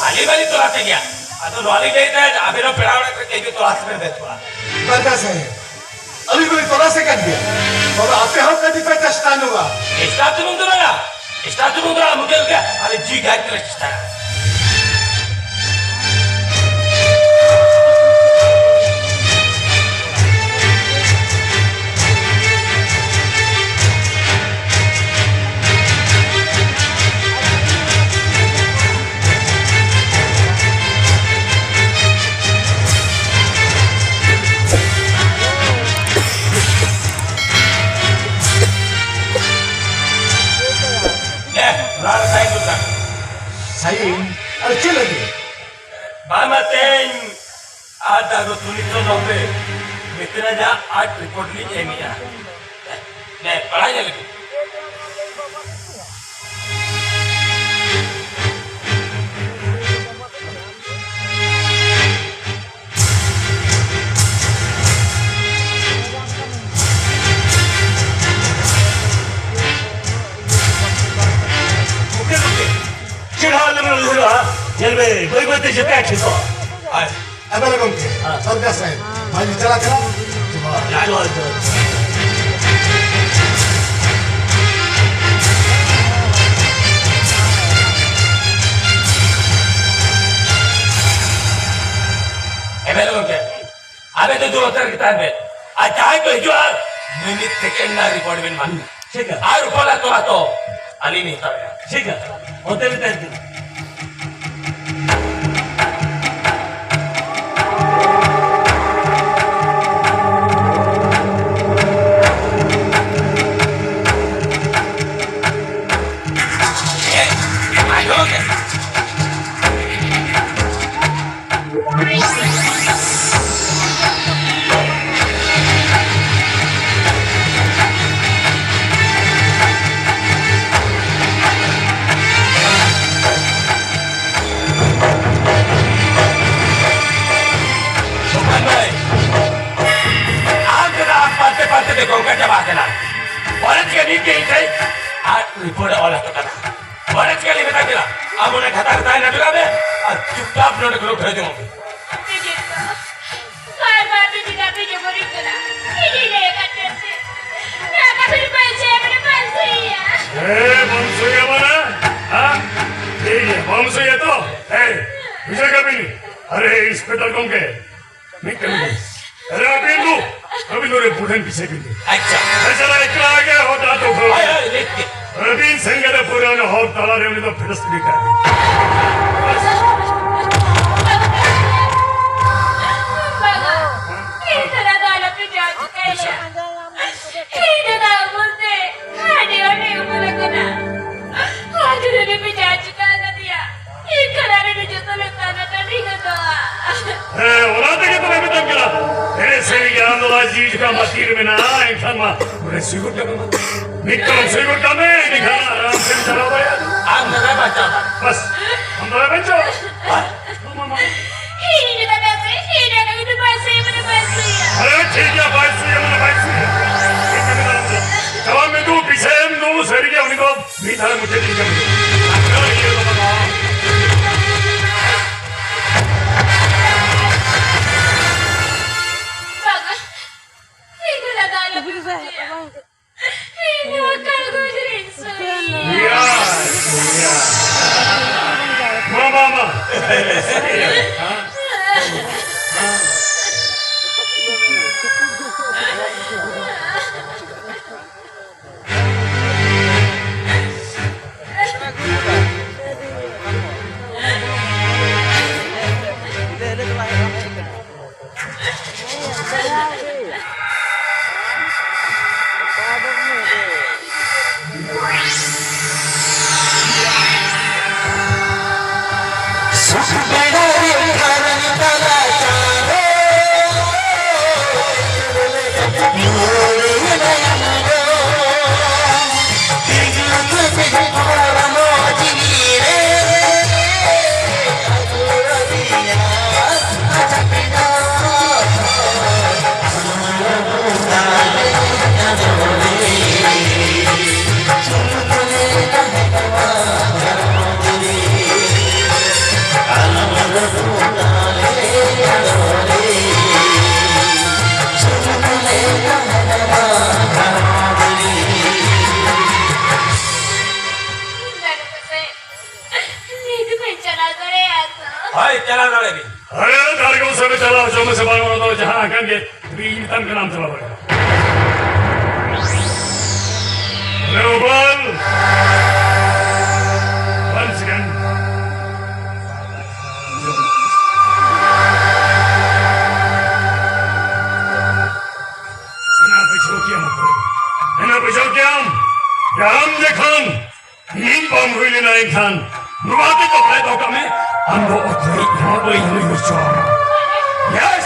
ᱟᱹᱞᱤᱧ ᱢᱟᱞᱤᱧ ᱛᱚᱞᱟᱥ ᱮ ᱜᱮᱭᱟ᱾ ᱟᱫᱚ ᱱᱚᱣᱟ ᱞᱤᱧ ᱞᱟᱹᱭ ᱛᱟᱦᱮᱸᱫ, ᱟᱵᱮᱱ ᱦᱚᱸ ᱯᱮᱲᱟ ᱚᱲᱟᱜ ᱠᱚᱨᱮ ᱠᱟᱹᱡ ᱵᱮᱱ ᱛᱚᱞᱟᱥ ᱵᱮᱱ ᱵᱮᱥ ᱠᱚᱜᱼᱟ᱾ ᱵᱟᱨᱫᱟ ᱥᱟᱦᱮᱵᱽ, ᱟᱹᱞᱤᱧ ᱫᱚᱞᱤᱧ ᱛᱚᱞᱟᱥ ᱮ ᱠᱟᱱ ᱜᱮᱭᱟ᱾ ᱛᱚᱵᱮ ᱟᱯᱮ ᱦᱚᱸ ᱠᱟᱹᱴᱤᱡ ᱯᱮ ᱪᱮᱥᱴᱟ ᱧᱚᱜᱟ᱾ ᱪᱮᱥᱴᱟ ᱛᱩᱞᱩᱢ ᱫᱚ ᱵᱟᱝᱟ, ᱪᱮᱥᱴᱟ ᱛᱩᱞᱩᱢ ᱫᱚ ᱵᱟᱝᱟ, ᱢᱩᱠᱷᱤᱭᱟᱹ ᱜᱚᱢᱠᱮ, ᱟᱞᱮ ᱡᱤᱣᱤ ᱡᱟᱹᱱ ᱛᱮᱞᱮ ᱪᱮᱥᱴᱟᱭᱟ᱾ ᱮ, ᱱᱚᱣᱟ ᱨᱮ ᱥᱟᱭᱤᱱ ᱫᱚᱨᱠᱟᱨ᱾ ᱥᱟᱭᱤᱱ? ᱟᱨ ᱪᱮᱫ ᱞᱟᱹᱜᱤᱫ? ᱵᱟᱝ ᱢᱟ ᱛᱮᱦᱮᱧ ᱟᱨ ᱫᱟᱜᱚ ᱛᱩᱞᱤ ᱛᱚ ᱱᱚᱰᱮ ᱢᱤᱛᱨᱟ ᱡᱟ ᱟᱨᱴ ᱨᱤᱯᱳᱨᱴ ᱞᱤᱧ ᱮᱢᱮᱜᱼᱟ᱾ ᱱᱮ, ᱯᱟᱲᱦᱟᱣ ᱧᱮᱞ ᱞᱮᱜᱮ᱾ ᱜᱚᱢᱠᱮ, ᱜᱚᱢᱠᱮ, ᱪᱮᱫ ᱦᱚᱸ ᱟᱞᱚᱢ ᱩᱭᱦᱟᱹᱨᱚᱜᱼᱟ᱾ ᱧᱮᱞ ᱢᱮ, ᱵᱟᱹᱭ ᱵᱟᱹᱭ ᱛᱮ ᱡᱚᱛᱚ ᱴᱷᱤᱠᱚᱜᱼᱟ᱾ ᱟᱨ ᱮᱵᱮᱞ ᱜᱚᱢᱠᱮ, ᱦᱮᱸ᱾ ᱥᱚᱨᱠᱟᱨ ᱥᱟᱦᱮᱵᱽ, ᱢᱟᱹᱡᱷᱤ ᱪᱟᱞᱟᱜ ᱠᱟᱱᱟ᱾ ᱡᱚᱦᱟᱨ, ᱡᱚᱦᱟᱨ, ᱡᱚᱦᱟᱨ᱾ ᱮᱵᱮᱞ ᱜᱚᱢᱠᱮ, ᱟᱵᱮᱱ ᱫᱚ ᱫᱩᱲᱩᱵ ᱦᱟᱛᱟᱲ ᱜᱮ ᱛᱟᱦᱮᱱ ᱵᱮᱱ᱾ ᱟᱨ ᱡᱟᱦᱟᱸᱭ ᱠᱚ ᱦᱤᱡᱩᱜᱼᱟ, ᱢᱤᱢᱤᱫ ᱥᱮᱠᱮᱱᱰ ᱨᱮᱱᱟᱜ ᱨᱤᱯᱳᱨᱴ ᱵᱮᱱ ᱮᱢᱟ ᱞᱤᱧᱟ᱾ ᱴᱷᱤᱠ ᱜᱮᱭᱟ᱾ ᱟᱨ ᱨᱩᱯᱟᱞᱟ ᱛᱚᱞᱟ ᱛᱚ ᱟᱹᱞᱤᱧ ᱞᱤᱧ ᱦᱟᱛᱟᱣᱮᱫᱼᱟ᱾ ᱴᱷᱤᱠ ᱜᱮᱭᱟ᱾ ᱚᱱᱛᱮ ᱨᱮ ᱛᱟᱦᱮᱱ ᱠᱟᱱᱟ᱾ ᱥᱩᱠᱷᱟᱱ ᱵᱷᱟᱭ, ᱟᱢ ᱪᱮᱫᱟᱜ ᱟᱢ ᱯᱟᱱᱛᱮ ᱯᱟᱱᱛᱮ ᱛᱮ ᱜᱚᱝᱠᱟ ᱪᱟᱵᱟ ᱟᱠᱟᱱᱟ? ᱯᱚᱨᱮ ᱛᱮᱜᱮ ᱱᱤᱛ ᱜᱮ ᱤᱧ ᱴᱷᱮᱱ ᱟᱨ ᱨᱤᱯᱳᱨᱴ ᱮ ᱚᱞ ᱦᱚᱴᱚ ᱠᱟᱜᱼᱟ᱾ ᱯᱚᱨᱮ ᱛᱮᱜᱮ ᱞᱤᱧ ᱢᱮᱛᱟ ᱵᱤᱱᱟ, ᱟᱢ ᱚᱱᱟ ᱠᱷᱟᱛᱟ ᱨᱮ ᱛᱟᱦᱮᱸ ᱦᱚᱴᱚ ᱠᱟᱜ ᱢᱮ ᱟᱨ ᱪᱩᱯᱪᱟᱯ ᱱᱚᱰᱮ ᱠᱷᱚᱱ ᱩᱴᱷᱟᱹᱣ ᱡᱚᱝᱚᱜ ᱢᱮ᱾ ᱵᱟᱨ ᱵᱟᱨ ᱯᱮ ᱪᱮᱫᱟᱜ ᱯᱮ ᱡᱚᱵᱚᱨᱤᱧ ᱠᱟᱱᱟ? ᱤᱧᱤᱧ ᱞᱟᱹᱭ ᱟᱠᱟᱫ ᱯᱮᱭᱟ ᱥᱮ, ᱱᱚᱣᱟ ᱠᱟᱹᱢᱤ ᱨᱮ ᱵᱟᱹᱧ ᱪᱟᱞᱟᱜᱼᱟ, ᱢᱟᱱᱮ ᱵᱟᱹᱧ ᱥᱟᱹᱦᱤᱭᱟ᱾ ᱮ, ᱵᱟᱢ ᱥᱟᱹᱦᱤᱭᱟ ᱢᱟᱱᱮ? ᱦᱮᱸ? ᱴᱷᱤᱠ ᱜᱮᱭᱟ, ᱵᱟᱢ ᱥᱟᱹᱦᱤᱭᱟ ᱛᱚ? ᱮ, ᱵᱩᱡᱷᱟᱹᱣ ᱠᱟᱜ ᱵᱤᱱ? ᱟᱨᱮ, ᱤᱱᱥᱯᱮᱠᱴᱚᱨ ᱜᱚᱢᱠᱮ, ᱢᱤᱫ ᱠᱟᱹᱢᱤ ᱵᱤᱱ᱾ ᱟᱨᱮ, ᱟᱹᱵᱤᱱ ᱫᱚ, ᱟᱹᱵᱤᱱ ᱫᱚ ᱨᱮ ᱵᱩᱰᱷᱟᱹᱱ ᱯᱤᱪᱷᱮ ᱵᱤᱱ ᱫᱚ᱾ ᱟᱪᱪᱷᱟ᱾ ᱵᱮᱪᱟᱨᱟ ᱮᱠᱞᱟ ᱜᱮ ᱦᱚᱴᱟᱛ ᱩᱴᱷᱟᱹᱣ᱾ ᱦᱳᱭ, ᱦᱳᱭ, ᱞᱟᱹᱭ ᱯᱮ᱾ ᱟᱹᱵᱤᱱ ᱥᱮᱱ ᱠᱟᱛᱮ ᱯᱩᱨᱟᱹ ᱚᱱᱟ ᱦᱚᱨ ᱛᱟᱞᱟ ᱨᱮ ᱩᱱᱤ ᱫᱚ ᱯᱷᱮᱰᱚᱥ ᱜᱤᱰᱤ ᱠᱟᱜ ᱵᱤᱱ᱾ ᱵᱟᱵᱟ, ᱤᱧ ᱫᱟᱫᱟ ᱫᱚ ᱟᱞᱚᱯᱮ ᱡᱟᱦᱟᱸ ᱪᱤᱠᱟᱹᱭᱮᱭᱟ᱾ ᱤᱧ ᱫᱟᱫᱟ ᱩᱢᱩᱞ ᱛᱮ ᱟᱹᱰᱤ ᱦᱚᱲ ᱞᱮ ᱩᱢᱩᱞ ᱟᱠᱟᱱᱟ᱾ ᱟᱨ ᱡᱩᱫᱤ ᱯᱮ ᱡᱟᱦᱟᱸ ᱪᱤᱠᱟᱹ ᱟᱠᱟᱫᱮᱭᱟ, ᱮᱱᱠᱷᱟᱱ ᱟᱞᱮ ᱫᱚ ᱡᱚᱛᱚ ᱞᱮ ᱛᱟᱱᱟ ᱛᱟᱹᱱᱤ ᱜᱚᱫᱚᱜᱼᱟ᱾ ᱦᱮᱸ, ᱚᱱᱟ ᱛᱮᱜᱮ ᱛᱚᱞᱮ ᱢᱮᱛᱟᱢ ᱠᱟᱱᱟ᱾ ᱮᱱᱮᱡ ᱥᱮᱨᱮᱧ ᱜᱮ ᱟᱢ ᱫᱚ ᱡᱤᱣᱤ ᱡᱚᱠᱷᱚᱱ ᱵᱟᱹᱠᱤ ᱨᱮ ᱢᱮᱱᱟᱜᱼᱟ, ᱮᱱᱠᱷᱟᱱ ᱢᱟ ᱚᱸᱰᱮ ᱥᱩᱭ ᱜᱚᱫ ᱠᱟᱜ ᱢᱮ᱾ ᱢᱤᱫ ᱠᱟᱢ ᱥᱩᱭ ᱜᱚᱫ ᱠᱟᱜ ᱢᱮ, ᱮᱸᱰᱮᱠᱷᱟᱱ ᱟᱨᱟᱢ ᱥᱮᱢ ᱪᱟᱞᱟᱣ ᱫᱟᱲᱮᱭᱟᱜᱼᱟ᱾ ᱟᱢ ᱫᱚ ᱵᱟᱭ ᱵᱟᱧᱪᱟᱣ ᱫᱟᱲᱮᱭᱟᱜᱼᱟ᱾ ᱵᱟᱥ, ᱟᱢ ᱫᱚ ᱵᱟᱭ ᱵᱟᱧᱪᱟᱣ ᱫᱟᱲᱮᱭᱟᱜᱼᱟ᱾ ᱤᱧ ᱢᱮᱛᱟ ᱯᱮᱭᱟ ᱥᱮ, ᱤᱧ ᱫᱚ ᱩᱱᱤ ᱫᱚ ᱵᱟᱭ ᱥᱩᱭᱟ, ᱢᱟᱱᱮ ᱵᱟᱭ ᱥᱩᱭᱟ᱾ ᱟᱨᱮ ᱴᱷᱤᱠ ᱜᱮᱭᱟ, ᱵᱟᱭ ᱥᱩᱭᱟ, ᱢᱟᱱᱮ ᱵᱟᱭ ᱥᱩᱭᱟ᱾ ᱪᱮᱫ ᱠᱟᱹᱢᱤ ᱛᱟᱞᱟᱝ ᱫᱚ? ᱪᱟᱞᱟᱣ ᱢᱮ ᱫᱩ, ᱯᱤᱪᱷᱮ ᱮᱢ ᱫᱩ, ᱥᱟᱹᱨᱤ ᱜᱮ ᱩᱱᱤ ᱫᱚ ᱢᱤᱫ ᱫᱷᱟᱣ ᱢᱩᱪᱟᱹᱫ ᱤᱧ ᱠᱟᱹᱢᱤ᱾ ᱵᱟᱝᱟ, ᱤᱧ ᱫᱚ ᱫᱟᱫᱟ ᱟᱞᱚᱯᱮ ᱵᱩᱡᱷᱟᱹᱣᱟ᱾ ᱤᱧ ᱱᱚᱣᱟ ᱠᱟᱜᱚᱡᱽ ᱨᱤᱧ ᱥᱩᱭᱟ᱾ ᱢᱟ, ᱢᱟ, ᱢᱟ᱾ ᱱᱤᱛ ᱵᱟᱹᱧ ᱪᱟᱞᱟᱣ ᱫᱟᱲᱮᱭᱟᱜᱼᱟ ᱛᱚ᱾ ᱦᱳᱭ, ᱪᱟᱞᱟᱣ ᱫᱟᱲᱮᱭᱟᱜ ᱜᱮ᱾ ᱟᱨᱮ, ᱫᱟᱨᱜᱚ ᱥᱮᱫ ᱪᱟᱞᱟᱣ ᱦᱚᱪᱚ ᱢᱮᱥᱮ, ᱵᱟᱝ, ᱚᱱᱟ ᱫᱚ ᱡᱟᱦᱟᱸ ᱟᱠᱟᱱ ᱜᱮ, ᱤᱧ ᱢᱮᱛᱟᱢ ᱠᱟᱱᱟ, ᱟᱢ ᱪᱟᱞᱟᱣ ᱫᱟᱲᱮᱭᱟᱜᱼᱟ᱾ ᱟᱨᱮ, ᱩᱵᱟᱞ! One second. ᱮᱱᱟ ᱵᱩᱡᱷᱟᱹᱣ ᱠᱮᱭᱟᱢ, ᱮᱱᱟ ᱵᱩᱡᱷᱟᱹᱣ ᱠᱮᱭᱟᱢ, ᱟᱢ ᱡᱚᱠᱷᱚᱱ ᱤᱧ ᱵᱟᱢ ᱦᱩᱭ ᱞᱮᱱᱟ, ᱮᱱᱠᱷᱟᱱ ᱱᱚᱣᱟ ᱛᱮ ᱫᱚᱦᱲᱟᱭ ᱫᱚᱦᱚ ᱠᱟᱜ ᱢᱮ᱾ ᱟᱢ ᱫᱚ ᱚᱠᱚᱭ ᱦᱚᱸ ᱵᱟᱹᱧ ᱦᱩᱭ ᱦᱚᱪᱚ ᱟᱢᱟ᱾ Yes!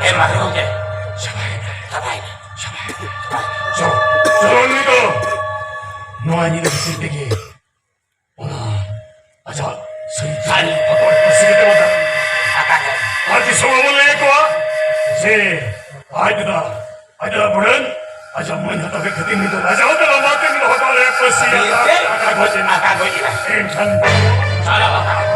ᱮ ᱢᱟᱨᱮ ᱜᱚᱢᱠᱮ, ᱪᱟᱵᱟᱭᱮᱱᱟ, ᱪᱟᱵᱟᱭᱮᱱᱟ, ᱪᱟᱵᱟᱭᱮᱱᱟ᱾ ᱪᱚᱞᱚ, ᱪᱚᱞᱚ ᱱᱩᱭ ᱫᱚ ᱱᱚᱣᱟ ᱧᱤᱫᱟᱹ ᱵᱷᱤᱛᱤᱨ ᱛᱮᱜᱮ ᱚᱱᱟ ᱟᱡᱟᱜ ᱥᱟᱹᱨᱤ ᱥᱟᱹᱨᱤ ᱦᱚᱲ ᱯᱟᱹᱨᱥᱤ ᱠᱟᱛᱮ ᱵᱚᱱ ᱟᱨ ᱫᱤᱥᱚᱢ ᱦᱚᱲ ᱵᱚᱱ ᱞᱟᱹᱭ ᱟᱠᱚᱣᱟ ᱡᱮ ᱟᱡ ᱫᱟᱫᱟ, ᱟᱡ ᱫᱟᱫᱟ ᱵᱷᱩᱰᱟᱹᱱ, ᱟᱡᱟᱜ ᱢᱟᱹᱱ ᱦᱟᱛᱟᱣ ᱠᱮᱫ ᱠᱷᱟᱹᱛᱤᱨ ᱱᱤᱛᱚᱜ ᱨᱟᱡᱟ ᱦᱚᱸ ᱛᱟᱞᱟ ᱢᱟᱨᱛᱮ ᱢᱤᱫ ᱦᱚᱲ ᱵᱟᱨᱭᱟ ᱯᱟᱹᱨᱥᱤ ᱟᱠᱟ ᱜᱚᱡ ᱮᱱᱟ᱾ ᱟᱠᱟ ᱜᱚᱡ ᱮᱱᱟ᱾ ᱮᱱᱠᱷᱟᱱ ᱪᱟᱞᱟᱣ ᱟᱠᱟᱱᱟ᱾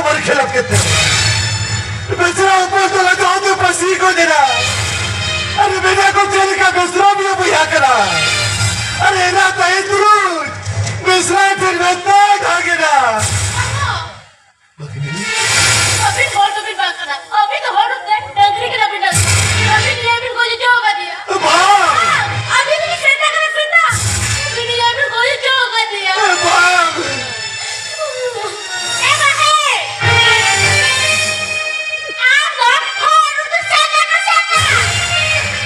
ᱵᱚᱞ ᱠᱷᱮᱞᱳᱰ ᱠᱟᱛᱮ ᱵᱮᱥᱨᱟ ᱩᱯᱟᱹᱥ ᱫᱚ ᱞᱟᱜᱟᱣ ᱛᱮ ᱯᱟᱹᱥᱤ ᱠᱚ ᱡᱮᱨᱟ᱾ ᱟᱨ ᱢᱮᱱᱟ ᱠᱚ ᱪᱮᱫ ᱞᱮᱠᱟ ᱵᱮᱥᱨᱟ ᱵᱤᱭᱟ ᱵᱚᱭᱦᱟ ᱠᱟᱱᱟ᱾ ᱟᱨ ᱮᱱᱟ ᱛᱟᱭ ᱛᱩᱨᱩᱭ ᱵᱮᱥᱨᱟ ᱴᱷᱮᱱ ᱢᱮᱛᱟ ᱰᱷᱟᱜᱮᱱᱟ᱾ ᱟᱹᱵᱤᱱ ᱦᱚᱲ ᱫᱚᱵᱤᱱ ᱵᱟᱝ ᱠᱟᱱᱟ, ᱟᱹᱵᱤᱱ ᱫᱚ ᱦᱚᱲ ᱩᱛᱟᱹᱨ ᱰᱟᱹᱝᱨᱤ ᱠᱟᱱᱟ ᱵᱤᱱ, ᱰᱟᱹᱝᱨᱤ᱾ ᱟᱹᱵᱤᱱ ᱞᱟᱹᱭ ᱵᱤᱱ ᱜᱚᱡ ᱦᱚᱪᱚ ᱟᱠᱟᱫᱮᱭᱟ᱾ ᱵᱟᱝ! ᱟᱹᱵᱤᱱ ᱫᱚᱵᱤᱱ ᱥᱮᱛᱟ ᱠᱟᱱᱟ, ᱥᱮᱛᱟ! ᱟᱹᱵᱤᱱ ᱞᱟᱹᱭ ᱵᱤᱱ ᱜᱚᱡ ᱦᱚᱪᱚ ᱟᱠᱟᱫᱮᱭᱟ᱾ ᱵᱟᱝ! ᱮ ᱵᱟ, ᱮ! ᱟᱢ ᱫᱚ ᱦᱚᱲ ᱩᱛᱟᱹᱨ ᱥᱮᱛᱟ ᱠᱟᱱᱟ, ᱥᱮᱛᱟ!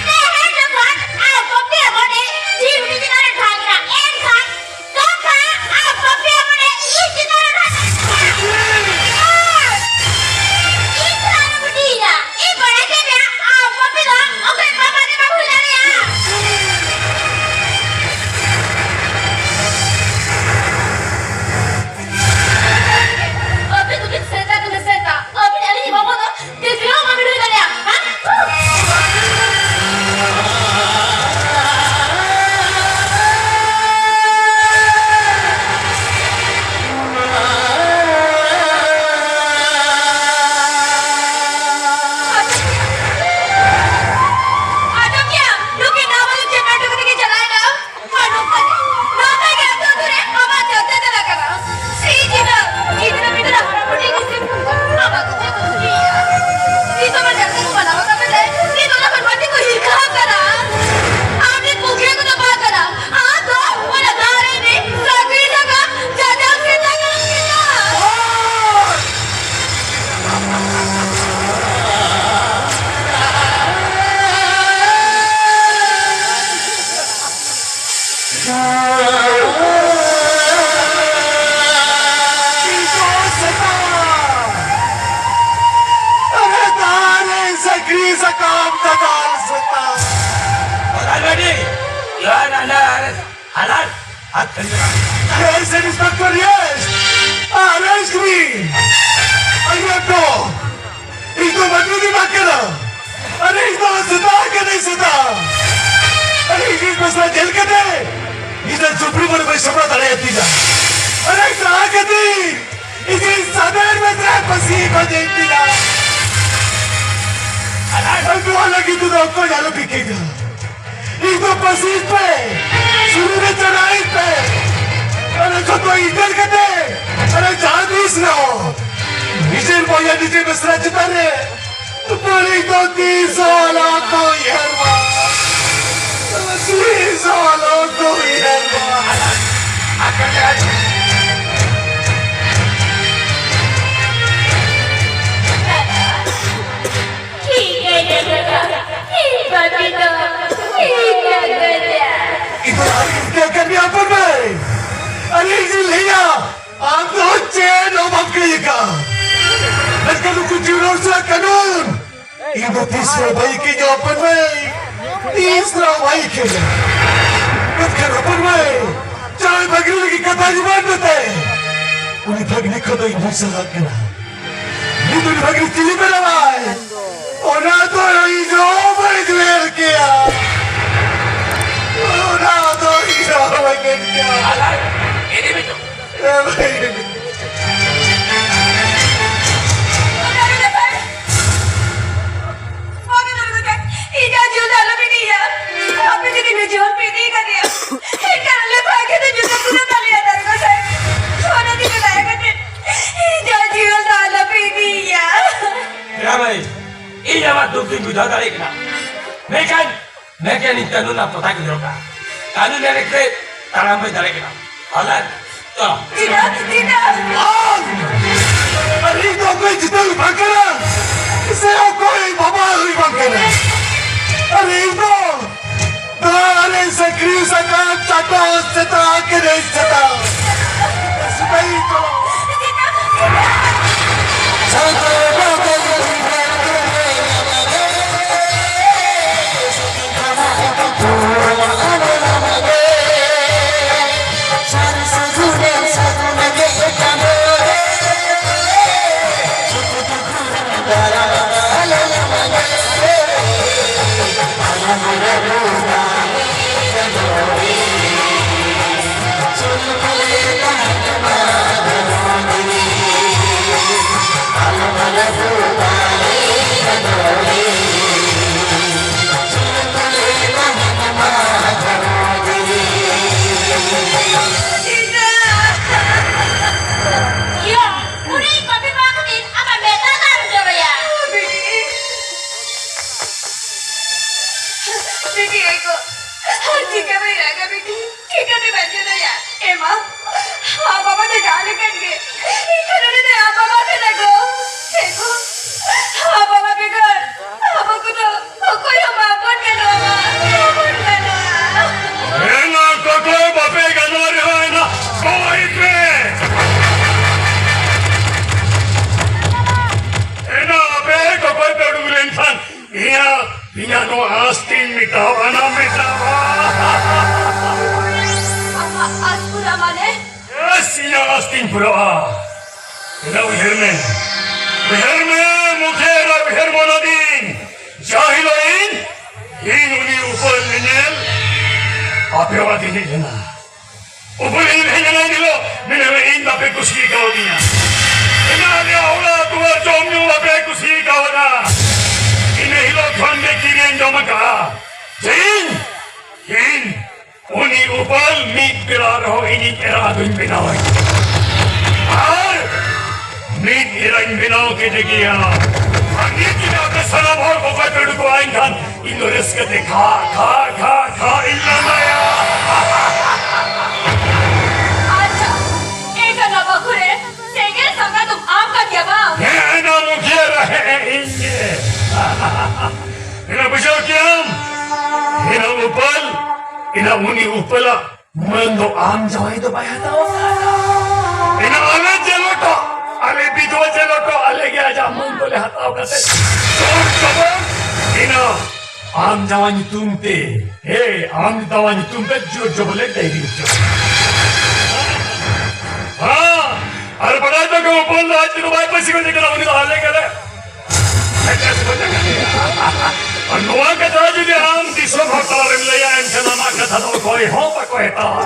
ᱛᱮᱦᱮᱧ ᱡᱚᱠᱷᱚᱱ ᱟᱢ ᱵᱟᱯᱮ ᱢᱚᱱᱮ ᱡᱤᱣᱤ ᱪᱮᱛᱟᱱ ᱨᱮ ᱰᱷᱟᱝ ᱮᱱᱟ, ᱮᱱᱠᱷᱟᱱ ᱠᱟᱛᱷᱟ ᱟᱢ ᱵᱟᱯᱮ ᱢᱟᱱᱮ ᱤᱧ ᱪᱮᱛᱟᱱ ᱨᱮ ᱱᱟᱦᱟᱜ ᱤᱧ ᱛᱷᱚᱲᱟ ᱵᱩᱴᱤᱭᱮᱱᱟ᱾ ᱤᱧ ᱵᱟᱲᱟᱭ ᱠᱮᱫ ᱢᱮᱭᱟ, ᱟᱢ ᱵᱟᱯᱮ ᱫᱚ ᱚᱠᱚᱭ ᱵᱟᱵᱟ ᱜᱮ ᱵᱟᱢ ᱦᱩᱭ ᱫᱟᱲᱮᱭᱟᱜᱼᱟ᱾ ᱟᱹᱵᱤᱱ ᱫᱚᱵᱤᱱ ᱥᱮᱛᱟ ᱠᱟᱱᱟ, ᱥᱮᱛᱟ᱾ ᱟᱹᱵᱤᱱ ᱟᱹᱞᱤᱧ ᱵᱟᱵᱟ ᱫᱚ ᱛᱤᱥ ᱨᱮᱦᱚᱸ ᱵᱟᱹᱵᱤᱱ ᱦᱩᱭ ᱫᱟᱲᱮᱭᱟᱜᱼᱟ᱾ ᱦᱮᱸ? ᱟᱸᱡᱚᱢ ᱠᱮᱜᱼᱟᱢ? ᱱᱩᱠᱤᱱ ᱱᱟᱵᱟᱞᱚᱠ ᱪᱮ ᱱᱟᱴᱩ ᱠᱟᱛᱮ ᱠᱤᱱ ᱪᱟᱞᱟᱣ ᱮᱱᱟ᱾ ᱟᱨ ᱱᱚᱝᱠᱟ ᱜᱮ, ᱱᱚᱝᱠᱟ ᱜᱮ ᱟᱹᱛᱩ ᱟᱹᱛᱩ ᱨᱮ ᱟᱵᱟᱫ ᱪᱟᱞᱛᱮ ᱪᱟᱞᱟᱜ ᱠᱟᱱᱟ᱾ ᱥᱤᱧ ᱧᱤᱫᱟᱹ, ᱜᱤᱫᱽᱨᱟᱹ ᱯᱤᱫᱽᱨᱟᱹ ᱦᱟᱨᱟ ᱵᱩᱰᱷᱤ ᱠᱚ ᱟᱵᱟᱫ ᱠᱟᱛᱮ ᱠᱚ ᱫᱩᱠᱷᱤᱭᱮᱫᱼᱟ᱾ ᱱᱤᱛᱚᱜ ᱢᱟ ᱰᱟᱠᱛᱟᱨ ᱠᱚ ᱢᱟᱱᱟ ᱠᱟᱛᱮ ᱛᱮ, ᱱᱤᱛ ᱚᱱᱟ ᱠᱷᱚᱱ ᱵᱟᱹᱲᱛᱤ ᱠᱚ ᱦᱤᱨᱠᱟᱹ ᱠᱟᱱᱟ᱾ ᱟᱢ ᱱᱤᱛ ᱯᱩᱠᱷᱨᱤ ᱠᱚᱫᱚ ᱵᱟᱝ ᱠᱟᱱᱟ᱾ ᱟᱢ ᱫᱚ ᱚᱱᱟ ᱫᱟᱨᱮ ᱨᱮ ᱥᱟᱹᱜᱩᱭ ᱞᱟᱜᱟ ᱡᱟᱡᱟᱣ ᱥᱮᱛᱟ ᱠᱟᱱᱟ, ᱥᱮᱛᱟ᱾ ᱟᱨᱮ ᱫᱟᱨᱮ ᱥᱟᱹᱠᱲᱤ ᱥᱟᱠᱟᱢ ᱫᱟᱫᱟᱞ ᱥᱮᱛᱟ᱾ ᱵᱟᱫᱟᱞ ᱵᱮᱴᱤ, you are under arrest. Alert! ᱦᱟᱛ ᱠᱷᱟᱹᱞᱤ ᱢᱮᱱᱟᱜᱼᱟ᱾ Yes, Inspector, yes! Arrest me! I want to ᱤᱧ ᱫᱚ ᱢᱟᱹᱱᱢᱤ ᱜᱮ ᱵᱟᱝ ᱠᱟᱱᱟ᱾ ᱟᱨᱮ ᱤᱧ ᱫᱚ ᱥᱮᱛᱟ ᱠᱟᱹᱱᱟᱹᱧ, ᱥᱮᱛᱟ᱾ ᱟᱨᱮ ᱤᱧ ᱯᱮᱥᱞᱟ ᱡᱮᱞ ᱠᱟᱛᱮ ᱤᱧ ᱫᱚ ᱥᱩᱯᱨᱤᱢ ᱠᱳᱨᱴ ᱵᱟᱹᱧ ᱥᱟᱢᱵᱲᱟᱣ ᱫᱟᱲᱮᱭᱟᱛᱤᱧᱟ᱾ ᱟᱨᱮ ᱥᱟᱦᱟ ᱠᱟᱹᱛᱤᱧ᱾ ᱤᱧᱤᱧ ᱥᱟᱫᱮᱨ ᱢᱮᱥᱟ ᱯᱟᱹᱥᱤ ᱠᱚ ᱡᱮᱧ ᱛᱤᱧᱟ᱾ ᱟᱨ ᱱᱚᱣᱟ ᱞᱟᱹᱜᱤᱫ ᱛᱮᱫᱚ ᱚᱠᱚᱭ ᱟᱞᱚ ᱯᱮ ᱠᱮᱡᱟ᱾ ᱤᱧ ᱫᱚ ᱯᱟᱹᱥᱤ ᱯᱮ, ᱥᱩᱨᱩ ᱨᱮ ᱪᱟᱞᱟᱣ ᱯᱮ᱾ ᱟᱨ ᱡᱚᱛᱚ ᱤᱫᱟᱹᱨ ᱠᱟᱛᱮ, ᱟᱨ ᱡᱟᱦᱟᱸ ᱛᱤᱥ ᱨᱮᱦᱚᱸ ᱱᱤᱡᱮᱨ ᱵᱚᱭᱦᱟ ᱱᱤᱡᱮ ᱢᱤᱥᱨᱟ ᱪᱮᱛᱟᱱ ᱨᱮ ᱵᱟᱹᱲᱤᱡ ᱫᱚ ᱛᱤᱥ ᱦᱚᱸ ᱟᱞᱚ ᱠᱚ ᱩᱭᱦᱟᱹᱨ ᱢᱟ᱾ ᱛᱤᱥ ᱦᱚᱸ ᱟᱞᱚ ᱠᱚ ᱩᱭᱦᱟᱹᱨ ᱢᱟ᱾ ᱴᱷᱤᱠ ᱜᱮᱭᱟ ᱫᱟᱫᱟ, ᱤᱧ ᱵᱟᱹᱜᱤ ᱫᱚ ᱴᱷᱤᱠ ᱜᱮᱭᱟ ᱫᱟᱫᱟ᱾ ᱤᱧ ᱫᱚ ᱟᱨ ᱤᱧ ᱫᱚ ᱠᱟᱹᱢᱤ ᱦᱚᱯᱚᱱ ᱢᱟᱹᱭ᱾ ᱟᱨ ᱤᱧ ᱞᱟᱹᱭᱟ, ᱟᱢ ᱫᱚ ᱪᱮᱫ ᱦᱚᱸ ᱵᱟᱢ ᱠᱟᱹᱢᱤ ᱟᱠᱟᱫ᱾ ᱢᱮᱱᱠᱷᱟᱱ ᱱᱩᱠᱩ ᱡᱤᱵᱽ ᱨᱟᱥᱟ ᱠᱟᱹᱱᱩᱱ, ᱤᱧ ᱫᱚ ᱛᱤᱥ ᱦᱚᱸ ᱵᱟᱭ ᱠᱤᱧᱟ ᱦᱚᱯᱚᱱ ᱢᱟᱹᱭ, ᱛᱤᱥ ᱦᱚᱸ ᱵᱟᱭ ᱠᱤᱧᱟ᱾ ᱢᱮᱱᱠᱷᱟᱱ ᱦᱚᱯᱚᱱ ᱢᱟᱹᱭ, ᱡᱟᱦᱟᱸᱭ ᱵᱷᱟᱹᱜᱽᱱᱤ ᱞᱟᱹᱜᱤᱫ ᱠᱟᱛᱷᱟ ᱡᱩᱵᱟᱱ ᱢᱮᱛᱟᱭ, ᱩᱱᱤ ᱵᱷᱟᱹᱜᱽᱱᱤ ᱠᱷᱚᱱ ᱫᱚ ᱤᱧ ᱵᱷᱩᱥᱟᱹᱜ ᱠᱟᱱᱟ᱾ ᱱᱤᱛ ᱩᱱᱤ ᱵᱷᱟᱹᱜᱽᱱᱤ ᱪᱤᱞᱤ ᱵᱮᱱᱟᱣᱟᱭ? ᱚᱱᱟ ᱫᱚ ᱤᱧ ᱦᱚᱸ ᱵᱟᱹᱧ ᱩᱭᱦᱟᱹᱨ ᱠᱮᱭᱟ᱾ ᱚᱱᱟ ᱫᱚ ᱤᱧ ᱦᱚᱸ ᱵᱟᱹᱧ ᱩᱭᱦᱟᱹᱨ ᱠᱮᱭᱟ᱾ ᱮ ᱵᱷᱟᱹᱜᱽᱱᱤ᱾ ᱤᱧᱟᱜ ᱡᱤᱣᱤ ᱫᱚ ᱟᱞᱚ ᱵᱤᱱ ᱤᱫᱤᱭᱟ᱾ ᱟᱯᱮ ᱡᱩᱫᱤ ᱱᱤᱡᱮ ᱦᱚᱲ ᱯᱮ ᱤᱫᱤ ᱠᱟᱫᱮᱭᱟ, ᱮᱱᱠᱷᱟᱱ ᱟᱞᱮ ᱵᱷᱟᱜᱮ ᱫᱚ ᱡᱩᱫᱟᱹ ᱯᱩᱨᱟᱹ ᱛᱟᱞᱮᱭᱟ ᱫᱟᱨᱩ ᱜᱚᱸᱥᱟᱭ᱾ ᱚᱱᱟ ᱛᱮᱜᱮ ᱫᱟᱭᱟ ᱠᱟᱛᱮ ᱤᱧᱟᱜ ᱡᱤᱣᱤ ᱫᱚ ᱟᱞᱚ ᱯᱮ ᱤᱫᱤᱭᱟ᱾ ᱦᱮᱸ ᱢᱟᱹᱭ, ᱤᱧ ᱟᱢᱟᱜ ᱫᱩᱠ ᱫᱩᱧ ᱵᱩᱡᱷᱟᱹᱣ ᱫᱟᱲᱮᱭᱟᱜ ᱠᱟᱱᱟ, ᱢᱮᱱᱠᱷᱟᱱ ᱢᱮᱱᱠᱷᱟᱱ ᱤᱧ ᱠᱟᱹᱱᱩᱱ ᱟᱜ ᱯᱚᱛᱟ ᱜᱤᱫᱽᱨᱟᱹ ᱠᱟᱱᱟ᱾ ᱠᱟᱹᱱᱩᱱ ᱮᱱᱮᱡ ᱨᱮ ᱛᱟᱲᱟᱢ ᱵᱟᱹᱧ ᱫᱟᱲᱮᱭᱟᱜ ᱠᱟᱱᱟ᱾ ᱦᱚᱞᱟᱱ ᱛᱚ᱾ ᱪᱮᱫᱟᱜ? ᱪᱮᱫᱟᱜ? ᱟᱨ ᱤᱧ ᱫᱚ ᱚᱠᱚᱭ ᱪᱤᱛᱟᱹᱨ ᱵᱟᱝ ᱠᱟᱱᱟ, ᱥᱮ ᱚᱠᱚᱭ ᱵᱟᱵᱟ ᱦᱩᱭ ᱵᱟᱝ ᱠᱟᱱᱟ᱾ ᱟᱨ ᱤᱧ ᱫᱚ ᱫᱟᱨᱮ ᱥᱟᱹᱠᱨᱤ ᱥᱟᱠᱟᱢ ᱪᱟᱴᱚ ᱥᱮᱛᱟ ᱠᱮᱱᱮ ᱥᱮᱛᱟ᱾ ᱥᱮᱛᱟᱭ ᱠᱚ᱾ ᱵᱤᱴᱤ ᱮ ᱜᱚ, ᱪᱤᱠᱟᱹ ᱵᱟᱭ ᱨᱟᱜᱟ ᱵᱤᱴᱤ? ᱪᱤᱠᱟᱹᱛᱮ ᱵᱟᱧᱪᱟᱣ ᱫᱟᱭᱟ? ᱮ ᱢᱟ, ᱟᱢ ᱵᱟᱵᱟ ᱫᱚ ᱡᱟᱦᱟᱸ ᱞᱮᱠᱟᱱ ᱜᱮ, ᱮᱱᱠᱷᱟᱱ ᱩᱱᱤ ᱫᱚ ᱟᱢ ᱵᱟᱵᱟ ᱠᱟᱱᱟ ᱜᱚ᱾ ᱮ ᱜᱚ, ᱟᱢ ᱵᱟᱵᱟ ᱵᱮᱜᱚᱨ ᱟᱵᱚ ᱠᱚᱫᱚ ᱚᱠᱚᱭ ᱦᱚᱸ ᱵᱟᱵᱚᱱ ᱜᱟᱱᱚᱜᱼᱟ, ᱵᱟᱵᱚᱱ ᱜᱟᱱᱚᱜᱼᱟ᱾ ᱮᱱᱟ ᱠᱚᱠᱚᱭ ᱵᱟᱯᱮ ᱜᱟᱱᱚᱜ ᱨᱮᱦᱚᱸ ᱮᱱᱟ ᱠᱚᱭ ᱯᱮ᱾ ᱮᱱᱟ ᱟᱯᱮ ᱠᱚᱠᱚᱭ ᱯᱮ ᱩᱰᱩᱠ ᱞᱮᱱᱠᱷᱟᱱ ᱤᱧᱟᱹᱜ, ᱤᱧᱟᱹᱜ ᱱᱚᱣᱟ ᱟᱥᱛᱤᱧ ᱢᱮᱴᱟᱣᱟ ᱱᱟ, ᱢᱮᱴᱟᱣᱟ᱾ ᱟᱢᱟᱜ ᱟᱥ ᱯᱩᱨᱟᱹ ᱢᱟᱱᱮ? ᱵᱮᱥ, ᱤᱧᱟᱹᱜ ᱟᱥᱛᱤᱧ ᱯᱩᱨᱟᱹᱣᱟ᱾ ᱮᱱᱟ ᱩᱭᱦᱟᱹᱨ ᱢᱮ, ᱩᱭᱦᱟᱹᱨ ᱢᱮ, ᱢᱩᱠᱷᱮᱨ ᱩᱭᱦᱟᱹᱨ ᱢᱚᱱᱚ ᱫᱤᱱ᱾ ᱡᱟ ᱦᱤᱞᱳᱜ ᱤᱧ, ᱤᱧ ᱩᱱᱤ ᱩᱯᱟᱹᱞ ᱧᱮᱧᱮᱞ ᱟᱯᱮ ᱚᱲᱟᱜ ᱤᱧ ᱦᱮᱡ ᱞᱮᱱᱟ᱾ ᱩᱯᱟᱹᱞ ᱤᱧ ᱦᱮᱡ ᱮᱱᱟ ᱮᱱ ᱦᱤᱞᱳᱜ, ᱢᱮᱱᱮᱫ ᱤᱧ ᱵᱟᱯᱮ ᱠᱩᱥᱤ ᱠᱟᱣᱫᱤᱧᱟ᱾ ᱮᱱᱟ ᱟᱞᱮᱭᱟᱜ ᱚᱲᱟᱜ ᱫᱩᱣᱟᱹᱨ ᱡᱚᱢ ᱧᱩ ᱵᱟᱯᱮ ᱠᱩᱥᱤ ᱠᱟᱣᱫᱟ᱾ ᱤᱱᱟᱹ ᱦᱤᱞᱳᱜ ᱠᱷᱚᱱ ᱜᱮ ᱠᱤᱨᱤᱧ ᱡᱚᱢ ᱟᱠᱟᱫᱼᱟ᱾ ᱛᱮᱦᱮᱧ, ᱤᱧ, ᱩᱱᱤ ᱩᱯᱟᱹᱞ ᱢᱤᱫ ᱵᱮᱲᱟ ᱨᱮᱦᱚᱸ ᱤᱧᱤᱡ ᱮᱨᱟ ᱫᱩᱧ ᱵᱮᱱᱟᱣᱟᱭ᱾ ᱟᱨ ᱢᱤᱫ ᱮᱨᱟᱧ ᱵᱮᱱᱟᱣ ᱠᱮᱫᱮ ᱜᱮᱭᱟ᱾ ᱟᱨ ᱱᱤᱛ ᱡᱩᱫᱤ ᱟᱯᱮ ᱥᱟᱱᱟᱢ ᱦᱚᱲ ᱠᱚ ᱵᱟᱯᱮ ᱩᱰᱩᱠᱚᱜᱼᱟ, ᱮᱱᱠᱷᱟᱱ ᱤᱧ ᱫᱚ ᱨᱟᱹᱥᱠᱟᱹ ᱛᱮ ᱠᱷᱟ, ᱠᱷᱟ, ᱠᱷᱟ, ᱠᱷᱟ ᱤᱧ ᱞᱟᱸᱫᱟᱭᱟ᱾ ᱟᱪᱪᱷᱟ, ᱮᱱᱠᱷᱟᱱ ᱱᱚᱣᱟ ᱵᱟᱹᱦᱩ ᱨᱮ ᱥᱮᱸᱜᱮᱞ ᱥᱟᱸᱜᱟ ᱫᱚᱢ ᱟᱢ ᱠᱟᱱ ᱜᱮᱭᱟ ᱵᱟᱝ? ᱦᱮᱸ, ᱱᱚᱣᱟ ᱢᱩᱠᱷᱤᱭᱟᱹ ᱨᱮ ᱤᱧ ᱜᱮ᱾ ᱤᱱᱟᱹ ᱵᱩᱡᱷᱟᱹᱣ ᱠᱮᱜᱼᱟᱢ? ᱤᱱᱟᱹ ᱩᱯᱟᱹᱞ, ᱤᱱᱟᱹ ᱩᱱᱤ ᱩᱯᱟᱹᱞᱟᱜ ᱢᱟᱹᱱ ᱫᱚ ᱟᱢ ᱡᱟᱶᱟᱭ ᱫᱚ ᱵᱟᱭ ᱦᱟᱛᱟᱣ ᱟᱠᱟᱫᱟ᱾ ᱤᱱᱟᱹ ᱟᱞᱮ ᱡᱮᱞᱚᱴᱚ, ᱟᱞᱮ ᱵᱤᱫᱷᱣᱟ ᱡᱮᱞᱚᱴᱚ, ᱟᱞᱮ ᱜᱮ ᱟᱡᱟᱜ ᱢᱟᱹᱱ ᱫᱚᱞᱮ ᱦᱟᱛᱟᱣ ᱠᱟᱛᱮ ᱡᱳᱨ ᱡᱚᱵᱚᱨ ᱤᱱᱟᱹ ᱟᱢ ᱡᱟᱶᱟᱭ ᱧᱩᱛᱩᱢ ᱛᱮ, ᱦᱮ, ᱟᱢ ᱡᱟᱶᱟᱭ ᱧᱩᱛᱩᱢ ᱛᱮ ᱡᱳᱨ ᱡᱚᱵᱚᱨ ᱞᱮ ᱰᱟᱹᱭᱨᱤ ᱦᱚᱪᱚ᱾ ᱦᱮᱸ, ᱟᱨ ᱵᱟᱰᱟᱭ ᱫᱚ ᱦᱚᱯᱚᱱ ᱫᱚ ᱟᱡ ᱛᱮᱫᱚ ᱵᱟᱭ ᱯᱟᱹᱥᱤ ᱜᱚᱡᱮ ᱠᱟᱱᱟ, ᱩᱱᱤ ᱫᱚ ᱟᱞᱮ ᱜᱮᱞᱮ ᱟᱨ ᱱᱚᱣᱟ ᱠᱟᱛᱷᱟ ᱡᱩᱫᱤ ᱟᱢ ᱫᱤᱥᱚᱢ ᱦᱚᱲ ᱛᱟᱞᱟᱨᱮᱢ ᱞᱟᱹᱭᱟ, ᱮᱱᱠᱷᱟᱱ ᱟᱢᱟᱜ ᱠᱟᱛᱷᱟ ᱫᱚ ᱚᱠᱚᱭ ᱦᱚᱸ ᱵᱟᱠᱚ ᱦᱟᱛᱟᱣᱟ᱾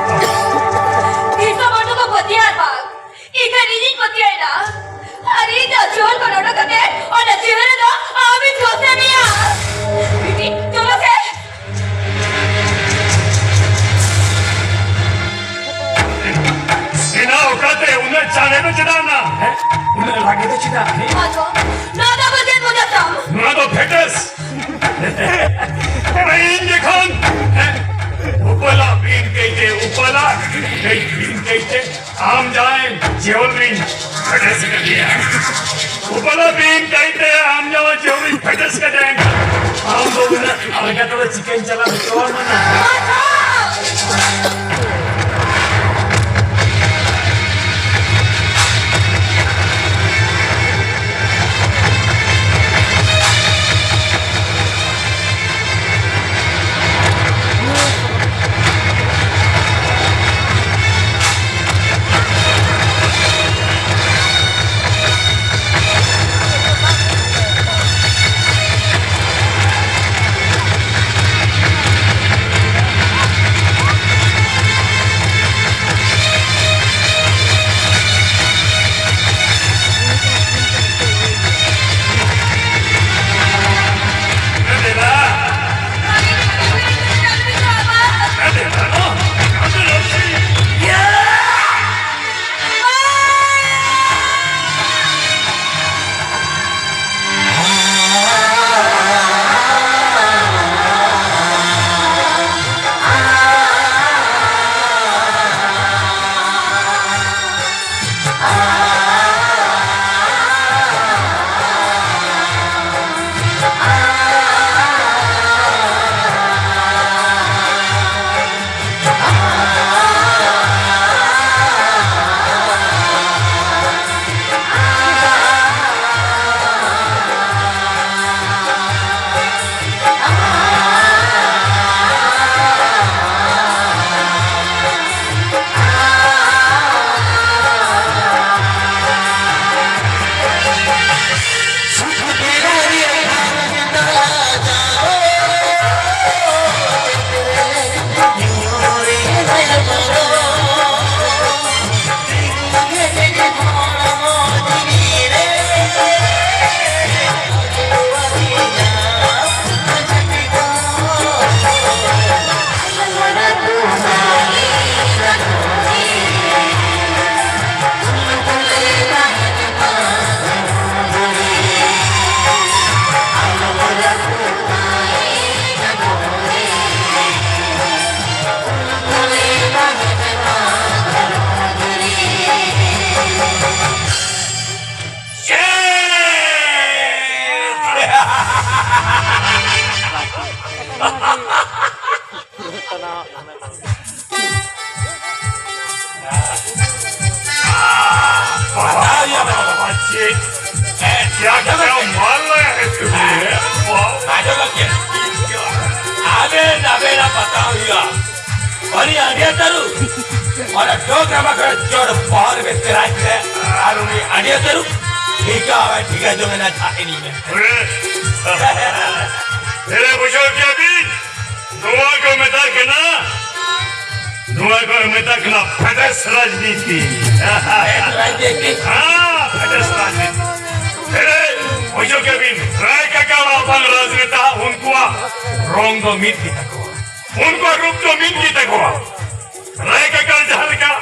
ᱫᱤᱥᱚᱢ ᱦᱚᱲ ᱫᱚᱠᱚ ᱯᱟᱹᱛᱭᱟᱹᱣ ᱟᱨ ᱵᱟᱝ, ᱤᱠᱷᱟᱹᱱ ᱤᱧᱤᱧ ᱯᱟᱹᱛᱭᱟᱹᱣ ᱮᱱᱟ᱾ ᱟᱨ ᱤᱧ ᱫᱚ ᱡᱤᱭᱚᱱ ᱠᱷᱚᱱ ᱚᱰᱚᱠ ᱠᱟᱛᱮ ᱚᱱᱟ ᱡᱤᱣᱤ ᱨᱮᱫᱚ ᱟᱢᱤᱧ ᱠᱷᱚᱥᱮ ᱢᱮᱭᱟ᱾ ᱵᱤᱴᱤ, ᱪᱚᱞᱚ ᱥᱮ᱾ ᱮᱱᱟ ᱚᱠᱟᱛᱮ ᱩᱱᱟᱹᱜ ᱪᱟᱬᱮ ᱫᱚ ᱪᱮᱫᱟᱜ ᱱᱟ? ᱦᱮᱸ? ᱩᱱᱟᱹᱜ ᱞᱟᱜᱮ ᱫᱚ ᱪᱮᱫᱟᱜ? ᱦᱮᱸ? ᱟᱫᱚ, ᱱᱚᱣᱟ ᱫᱚ ᱟᱵᱚ ᱪᱮᱫ ᱵᱚ ᱪᱟᱥᱟ? ᱱᱚᱣᱟ ᱫᱚ ᱯᱷᱮᱴᱮᱥ᱾ ᱛᱮᱦᱮᱧ ᱡᱚᱠᱷᱚᱱ, ᱦᱮᱸ, ᱩᱯᱟᱹᱞᱟᱜ ᱵᱤᱱ ᱠᱟᱹᱭᱛᱮ, ᱩᱯᱟᱹᱞᱟᱜ ᱠᱟᱹᱭ ᱵᱤᱱ ᱠᱟᱹᱭᱛᱮ ᱟᱢ ᱡᱟᱦᱟᱸᱭ ᱡᱤᱭᱚᱱ ᱨᱤᱧ ᱯᱷᱮᱰᱮᱥ ᱠᱟᱫᱮᱭᱟ, ᱩᱯᱟᱹᱞᱟᱜ ᱵᱤᱱ ᱠᱟᱹᱭᱛᱮ ᱟᱢ ᱡᱟᱦᱟᱸᱭ ᱡᱤᱭᱚᱱ ᱨᱤᱧ ᱯᱷᱮᱰᱮᱥ ᱠᱟᱫᱮᱭᱟ, ᱮᱱᱠᱷᱟᱱ ᱟᱢ ᱫᱚ ᱩᱱᱟᱹᱜ ᱟᱞᱜᱟ ᱛᱮᱫᱚ ᱪᱤᱠᱟᱹᱧ ᱪᱟᱞᱟᱣ ᱦᱚᱪᱚᱣᱟᱢᱟ ᱱᱟ? ᱟᱹᱰᱤ ᱩᱛᱟᱹᱨ ᱴᱷᱤᱠᱟ, ᱴᱷᱤᱠᱟ ᱡᱚᱢᱮᱱᱟ ᱪᱷᱟᱴᱤᱱᱤ ᱢᱮ᱾ ᱮᱨᱮ ᱵᱩᱡᱷᱟᱹᱣ ᱠᱮᱫᱟ ᱵᱤᱱ? ᱱᱚᱣᱟ ᱠᱚ ᱢᱮᱛᱟᱜ ᱠᱟᱱᱟ, ᱱᱚᱣᱟ ᱠᱚ ᱢᱮᱛᱟᱜ ᱠᱟᱱᱟ ᱯᱷᱮᱰᱮᱥ ᱨᱟᱡᱽᱱᱤᱛᱤ᱾ ᱯᱷᱮᱰᱮᱥ ᱨᱟᱡᱽᱱᱤᱛᱤ᱾ ᱦᱮᱸ, ᱯᱷᱮᱰᱮᱥ ᱨᱟᱡᱽᱱᱤᱛᱤ᱾ ᱮᱨᱮ ᱵᱩᱡᱷᱟᱹᱣ ᱠᱮᱫᱟ ᱵᱤᱱ? ᱨᱟᱭ ᱠᱟᱠᱟ ᱚᱲᱟᱜ ᱵᱟᱝ ᱨᱟᱡᱽᱱᱮᱛᱟ, ᱩᱱᱠᱩᱣᱟᱜ ᱨᱚᱝ ᱫᱚ ᱢᱤᱫ ᱜᱮ ᱛᱟᱠᱚᱣᱟ, ᱩᱱᱠᱩᱣᱟᱜ ᱨᱩᱯ ᱫᱚ ᱢᱤᱫ ᱜᱮ ᱛᱟᱠᱚᱣᱟ᱾ ᱨᱟᱭ ᱠᱟᱠᱟᱲ ᱡᱟᱦᱟᱸ ᱞᱮᱠᱟ,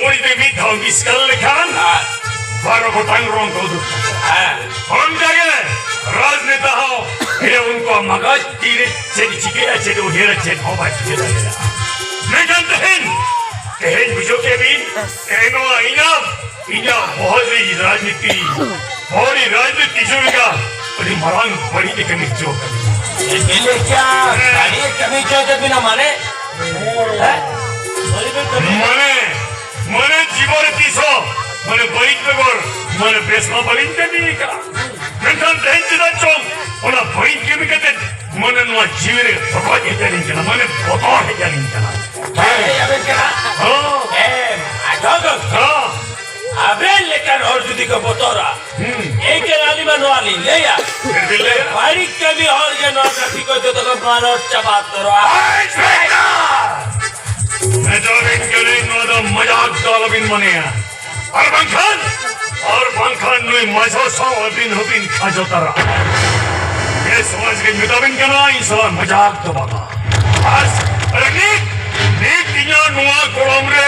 ᱩᱱᱤ ᱫᱚ ᱢᱤᱫ ᱫᱷᱟᱣ ᱢᱤᱥ ᱠᱚᱞ ᱞᱮᱠᱷᱟᱱ ᱵᱟᱨᱚ ᱜᱚᱴᱟᱝ ᱨᱚᱝ ᱠᱚ ᱩᱫᱩᱜ ᱛᱟᱠᱚᱣᱟ᱾ ᱦᱮᱸ᱾ ᱚᱱᱠᱟᱜᱮ ᱨᱟᱡᱽᱱᱮᱛᱟ ᱦᱚᱸ, ᱤᱭᱟᱹ, ᱩᱱᱠᱩᱣᱟᱜ ᱢᱟᱜᱟᱡ ᱛᱤᱨᱮ ᱪᱮᱫ ᱪᱤᱠᱟᱹᱭᱟ, ᱪᱮᱫ ᱩᱭᱦᱟᱹᱨᱟ, ᱪᱮᱫ ᱦᱚᱸ ᱵᱟᱭ ᱪᱤᱠᱟᱹ ᱫᱟᱲᱮᱭᱟᱜᱼᱟ᱾ ᱢᱮᱱᱠᱷᱟᱱ ᱛᱮᱦᱮᱧ, ᱛᱮᱦᱮᱧ ᱵᱩᱡᱷᱟᱹᱣ ᱠᱮᱫ ᱵᱤᱱ, ᱛᱮᱦᱮᱧ ᱱᱚᱣᱟ ᱤᱧᱟᱹᱜ, ᱤᱧᱟᱹᱜ ᱵᱚᱦᱚᱜ ᱨᱮ ᱨᱟᱡᱽᱱᱤᱛᱤ, ᱵᱚᱦᱚᱜ ᱨᱮ ᱨᱟᱡᱽᱱᱤᱛᱤ ᱡᱩᱲᱤᱜᱟ, ᱟᱹᱰᱤ ᱢᱟᱨᱟᱝ ᱵᱟᱹᱲᱤᱡ ᱮ ᱠᱟᱹᱢᱤ ᱦᱚᱪᱚ ᱟᱠᱟᱫᱟ᱾ ᱪᱮᱫ ᱵᱤᱱ ᱞᱟᱹᱭ ᱠᱮᱜᱼᱟ? ᱵᱟᱹᱲᱤᱡ ᱮ ᱠᱟᱹᱢᱤ ᱦᱚᱪᱚ ᱟᱠᱟᱫ ᱵᱤᱱᱟ ᱢᱟᱱᱮ? ᱦᱮᱸ? ᱢᱟᱱᱮ, ᱢᱟᱱᱮ ᱡᱤᱵᱚᱱ ᱨᱮ ᱛᱤᱥ ᱦᱚᱸ, ᱢᱟᱱᱮ ᱵᱟᱹᱲᱤᱡ ᱵᱮᱜᱚᱨ, ᱢᱟᱱᱮ ᱵᱮᱥ ᱢᱟ ᱵᱟᱹᱞᱤᱧ ᱠᱟᱹᱢᱤ ᱟᱠᱟᱫᱼᱟ᱾ ᱢᱮᱱᱠᱷᱟᱱ ᱛᱮᱦᱮᱧ ᱪᱮᱫᱟᱜ ᱪᱚᱝ ᱚᱱᱟ ᱵᱟᱹᱲᱤᱡ ᱠᱟᱹᱢᱤ ᱠᱟᱛᱮ, ᱢᱟᱱᱮ ᱱᱚᱣᱟ ᱡᱤᱣᱤ ᱨᱮ ᱵᱚᱛᱚᱨ ᱦᱮᱡ ᱟᱹᱞᱤᱧ ᱠᱟᱱᱟ, ᱢᱟᱱᱮ ᱵᱚᱛᱚᱨ ᱦᱮᱡ ᱟᱹᱞᱤᱧ ᱠᱟᱱᱟ᱾ ᱦᱮᱸ, ᱦᱮᱡ ᱟᱵᱮᱱ ᱠᱟᱱᱟ᱾ ᱦᱚᱸ᱾ ᱦᱮᱸ, ᱟᱸᱡᱚᱢ ᱵᱮᱱ᱾ ᱦᱚᱸ᱾ ᱟᱵᱮᱱ ᱞᱮᱠᱟᱱ ᱦᱚᱲ ᱡᱩᱫᱤ ᱠᱚ ᱵᱚᱛᱚᱨᱟ, ᱦᱩᱸ᱾ ᱮᱱᱠᱷᱟᱱ ᱟᱹᱞᱤᱧ ᱢᱟ ᱱᱚᱣᱟ ᱞᱤᱧ ᱞᱟᱹᱭᱟ᱾ ᱪᱮᱫ ᱵᱤᱱ ᱞᱟᱹᱭᱟ? ᱵᱟᱹᱲᱤᱡ ᱠᱟᱹᱢᱤ ᱦᱚᱲ ᱜᱮ ᱱᱚᱣᱟ ᱫᱷᱟᱹᱨᱛᱤ ᱠᱚ ᱡᱚᱛᱚ ᱠᱚ ᱢᱟᱞᱚᱴ ᱪᱟᱵᱟ ᱩᱛᱟᱹᱨᱚᱜᱼᱟ᱾ ᱟᱭ ᱥᱟᱭᱛᱟᱱ! ᱢᱮᱛᱟᱵᱤᱱ ᱠᱟᱹᱱᱟᱹᱧ, ᱱᱚᱣᱟ ᱫᱚ ᱢᱟᱡᱟᱠ ᱫᱚ ᱟᱞᱚᱵᱤᱱ ᱢᱚᱱᱮᱭᱟ᱾ ᱟᱨ ᱵᱟᱝᱠᱷᱟᱱ, ᱟᱨ ᱵᱟᱝᱠᱷᱟᱱ ᱱᱩᱭ ᱢᱟᱡᱷᱚ ᱥᱟᱶ ᱟᱹᱵᱤᱱ ᱦᱚᱸᱵᱤᱱ ᱠᱷᱟᱡᱚ ᱛᱟᱨᱟ᱾ ᱱᱤᱭᱟᱹ ᱥᱚᱢᱟᱡᱽ ᱜᱮᱧ ᱢᱮᱛᱟᱵᱤᱱ ᱠᱟᱱᱟ, ᱤᱧ ᱥᱟᱞᱟᱜ ᱢᱟᱡᱟᱠ ᱫᱚ ᱵᱟᱝᱟ᱾ ᱟᱨ, ᱟᱨ ᱱᱤᱛ, ᱱᱤᱛ ᱤᱧᱟᱹᱜ ᱱᱚᱣᱟ ᱠᱚᱲᱚᱢ ᱨᱮ,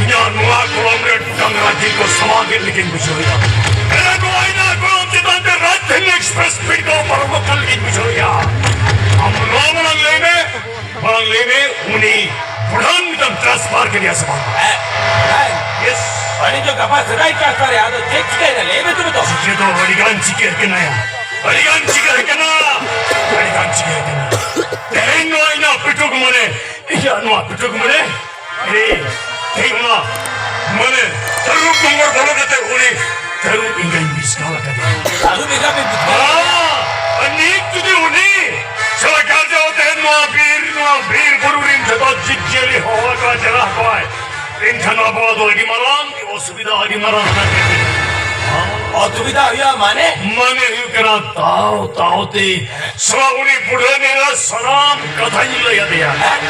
ᱤᱧᱟᱹᱜ ᱱᱚᱣᱟ ᱠᱚᱲᱚᱢ ᱨᱮ ᱰᱟᱝᱨᱟ ᱡᱤᱞ ᱠᱚ ᱥᱟᱢᱟᱜᱮᱫ ᱞᱮᱠᱟᱧ ᱵᱩᱡᱷᱟᱹᱣᱮᱫᱼᱟ᱾ ᱮᱨᱟ ᱱᱚᱣᱟ ᱤᱧᱟᱹᱜ ᱠᱚᱲᱚᱢ ᱪᱮᱛᱟᱱ ᱛᱮ ᱨᱟᱡᱽᱫᱷᱟᱱᱤ ᱮᱠᱥᱯᱨᱮᱥ ᱯᱤᱲ ᱠᱚ ᱯᱟᱨᱚᱢᱚᱜ ᱠᱟᱱ ᱞᱮᱠᱟᱧ ᱵᱩᱡᱷᱟᱹᱣᱮᱫᱼᱟ᱾ ᱟᱢ ᱱᱚᱣᱟ ᱢᱟᱲᱟᱝ ᱞᱟᱹᱭ ᱢᱮ, ᱢᱟᱲᱟᱝ ᱞᱟᱹᱭ ᱢᱮ, ᱩᱱᱤ ᱯᱨᱚᱫᱷᱟᱱ ᱢᱤᱫᱴᱟᱝ ᱴᱨᱟᱱᱥᱯᱷᱟᱨ ᱠᱮᱫᱮᱭᱟ ᱥᱮ ᱵᱟᱝ? ᱦᱮᱸ, ᱦᱮᱸ᱾ ᱭᱮᱥ᱾ ᱟᱹᱞᱤᱧ ᱫᱚ ᱜᱟᱯᱟ ᱥᱮᱫᱟᱭ ᱴᱨᱟᱱᱥᱯᱷᱟᱨ ᱨᱮ, ᱟᱫᱚ ᱪᱮᱫ ᱪᱤᱠᱟᱹᱭᱮᱱᱟ? ᱞᱟᱹᱭ ᱢᱮ ᱛᱚᱵᱮ ᱛᱚ᱾ ᱪᱤᱠᱟᱹ ᱫᱚ ᱟᱹᱰᱤ ᱜᱟᱱ ᱪᱤᱠᱟᱹ ᱠᱟᱱᱟ᱾ ᱟᱹᱰᱤ ᱜᱟᱱ ᱪᱤᱠᱟᱹ ᱠᱟᱱᱟ᱾ ᱟᱹᱰᱤ ᱜᱟᱱ ᱪᱤᱠᱟᱹ ᱠᱟᱱᱟ᱾ ᱛᱮᱦᱮᱧ ᱱᱚᱣᱟ ᱤᱧᱟᱹᱜ ᱯᱤᱴᱩᱠ ᱢᱚᱱᱮ, ᱤᱧᱟᱹᱜ ᱱᱚᱣᱟ ᱯᱤᱴᱩᱠ ᱢᱚᱱᱮ, ᱮᱭ, ᱛᱮᱦᱮᱧ ᱚᱱᱟ ᱢᱟᱱᱮ ᱛᱟᱹᱨᱩᱵ ᱰᱚᱸᱜᱚᱨ ᱵᱚᱞᱚ ᱠᱟᱛᱮ ᱩᱱᱤ ᱛᱟᱹᱨᱩᱵ ᱮᱸᱜᱟᱧ ᱵᱤᱥᱠᱟᱣ ᱟᱠᱟᱫᱮᱭᱟ᱾ ᱛᱟᱹᱨᱩᱵ ᱮᱸᱜᱟ ᱵᱤᱱ ᱵᱤᱥᱠᱟᱣ ᱟᱠᱟᱫᱮᱭᱟ? ᱦᱮᱸ, ᱟᱨ ᱱᱤᱛ ᱡᱩᱫᱤ ᱩᱱᱤ ᱥᱟᱞᱟ ᱜᱟᱨᱡᱟᱣ ᱛᱮ ᱱᱚᱣᱟ ᱵᱤᱨ, ᱱᱚᱣᱟ ᱵᱤᱨ ᱵᱩᱨᱩ ᱨᱤᱱ ᱡᱚᱛᱚ ᱡᱤᱵᱽ ᱡᱤᱭᱟᱹᱞᱤ ᱦᱚᱦᱚ ᱟᱠᱚᱣᱟ, ᱪᱮᱞᱟ ᱟᱠᱚᱣᱟᱭ, ᱮᱱᱠᱷᱟᱱ ᱟᱵᱚᱣᱟᱜ ᱫᱚ ᱟᱹᱰᱤ ᱢᱟᱨᱟᱝ ᱚᱥᱩᱵᱤᱫᱷᱟ, ᱟᱹᱰᱤ ᱢᱟᱨᱟᱝ ᱟᱱᱟᱴ ᱮᱴᱠᱮᱴᱚᱬᱮ᱾ ᱚᱥᱩᱵᱤᱫᱷᱟ ᱦᱩᱭᱩᱜᱼᱟ ᱢᱟᱱᱮ? ᱢᱟᱱᱮ ᱦᱩᱭᱩᱜ ᱠᱟᱱᱟ, ᱛᱟᱣ ᱛᱟᱣ ᱛᱮ ᱥᱟᱞᱟ ᱩᱱᱤ ᱵᱩᱰᱷᱟᱹ ᱱᱮᱨᱟ ᱥᱟᱱᱟᱢ ᱠᱟᱛᱷᱟᱧ ᱞᱟᱹᱭ ᱟᱫᱮᱭᱟ᱾ ᱦᱮᱸ?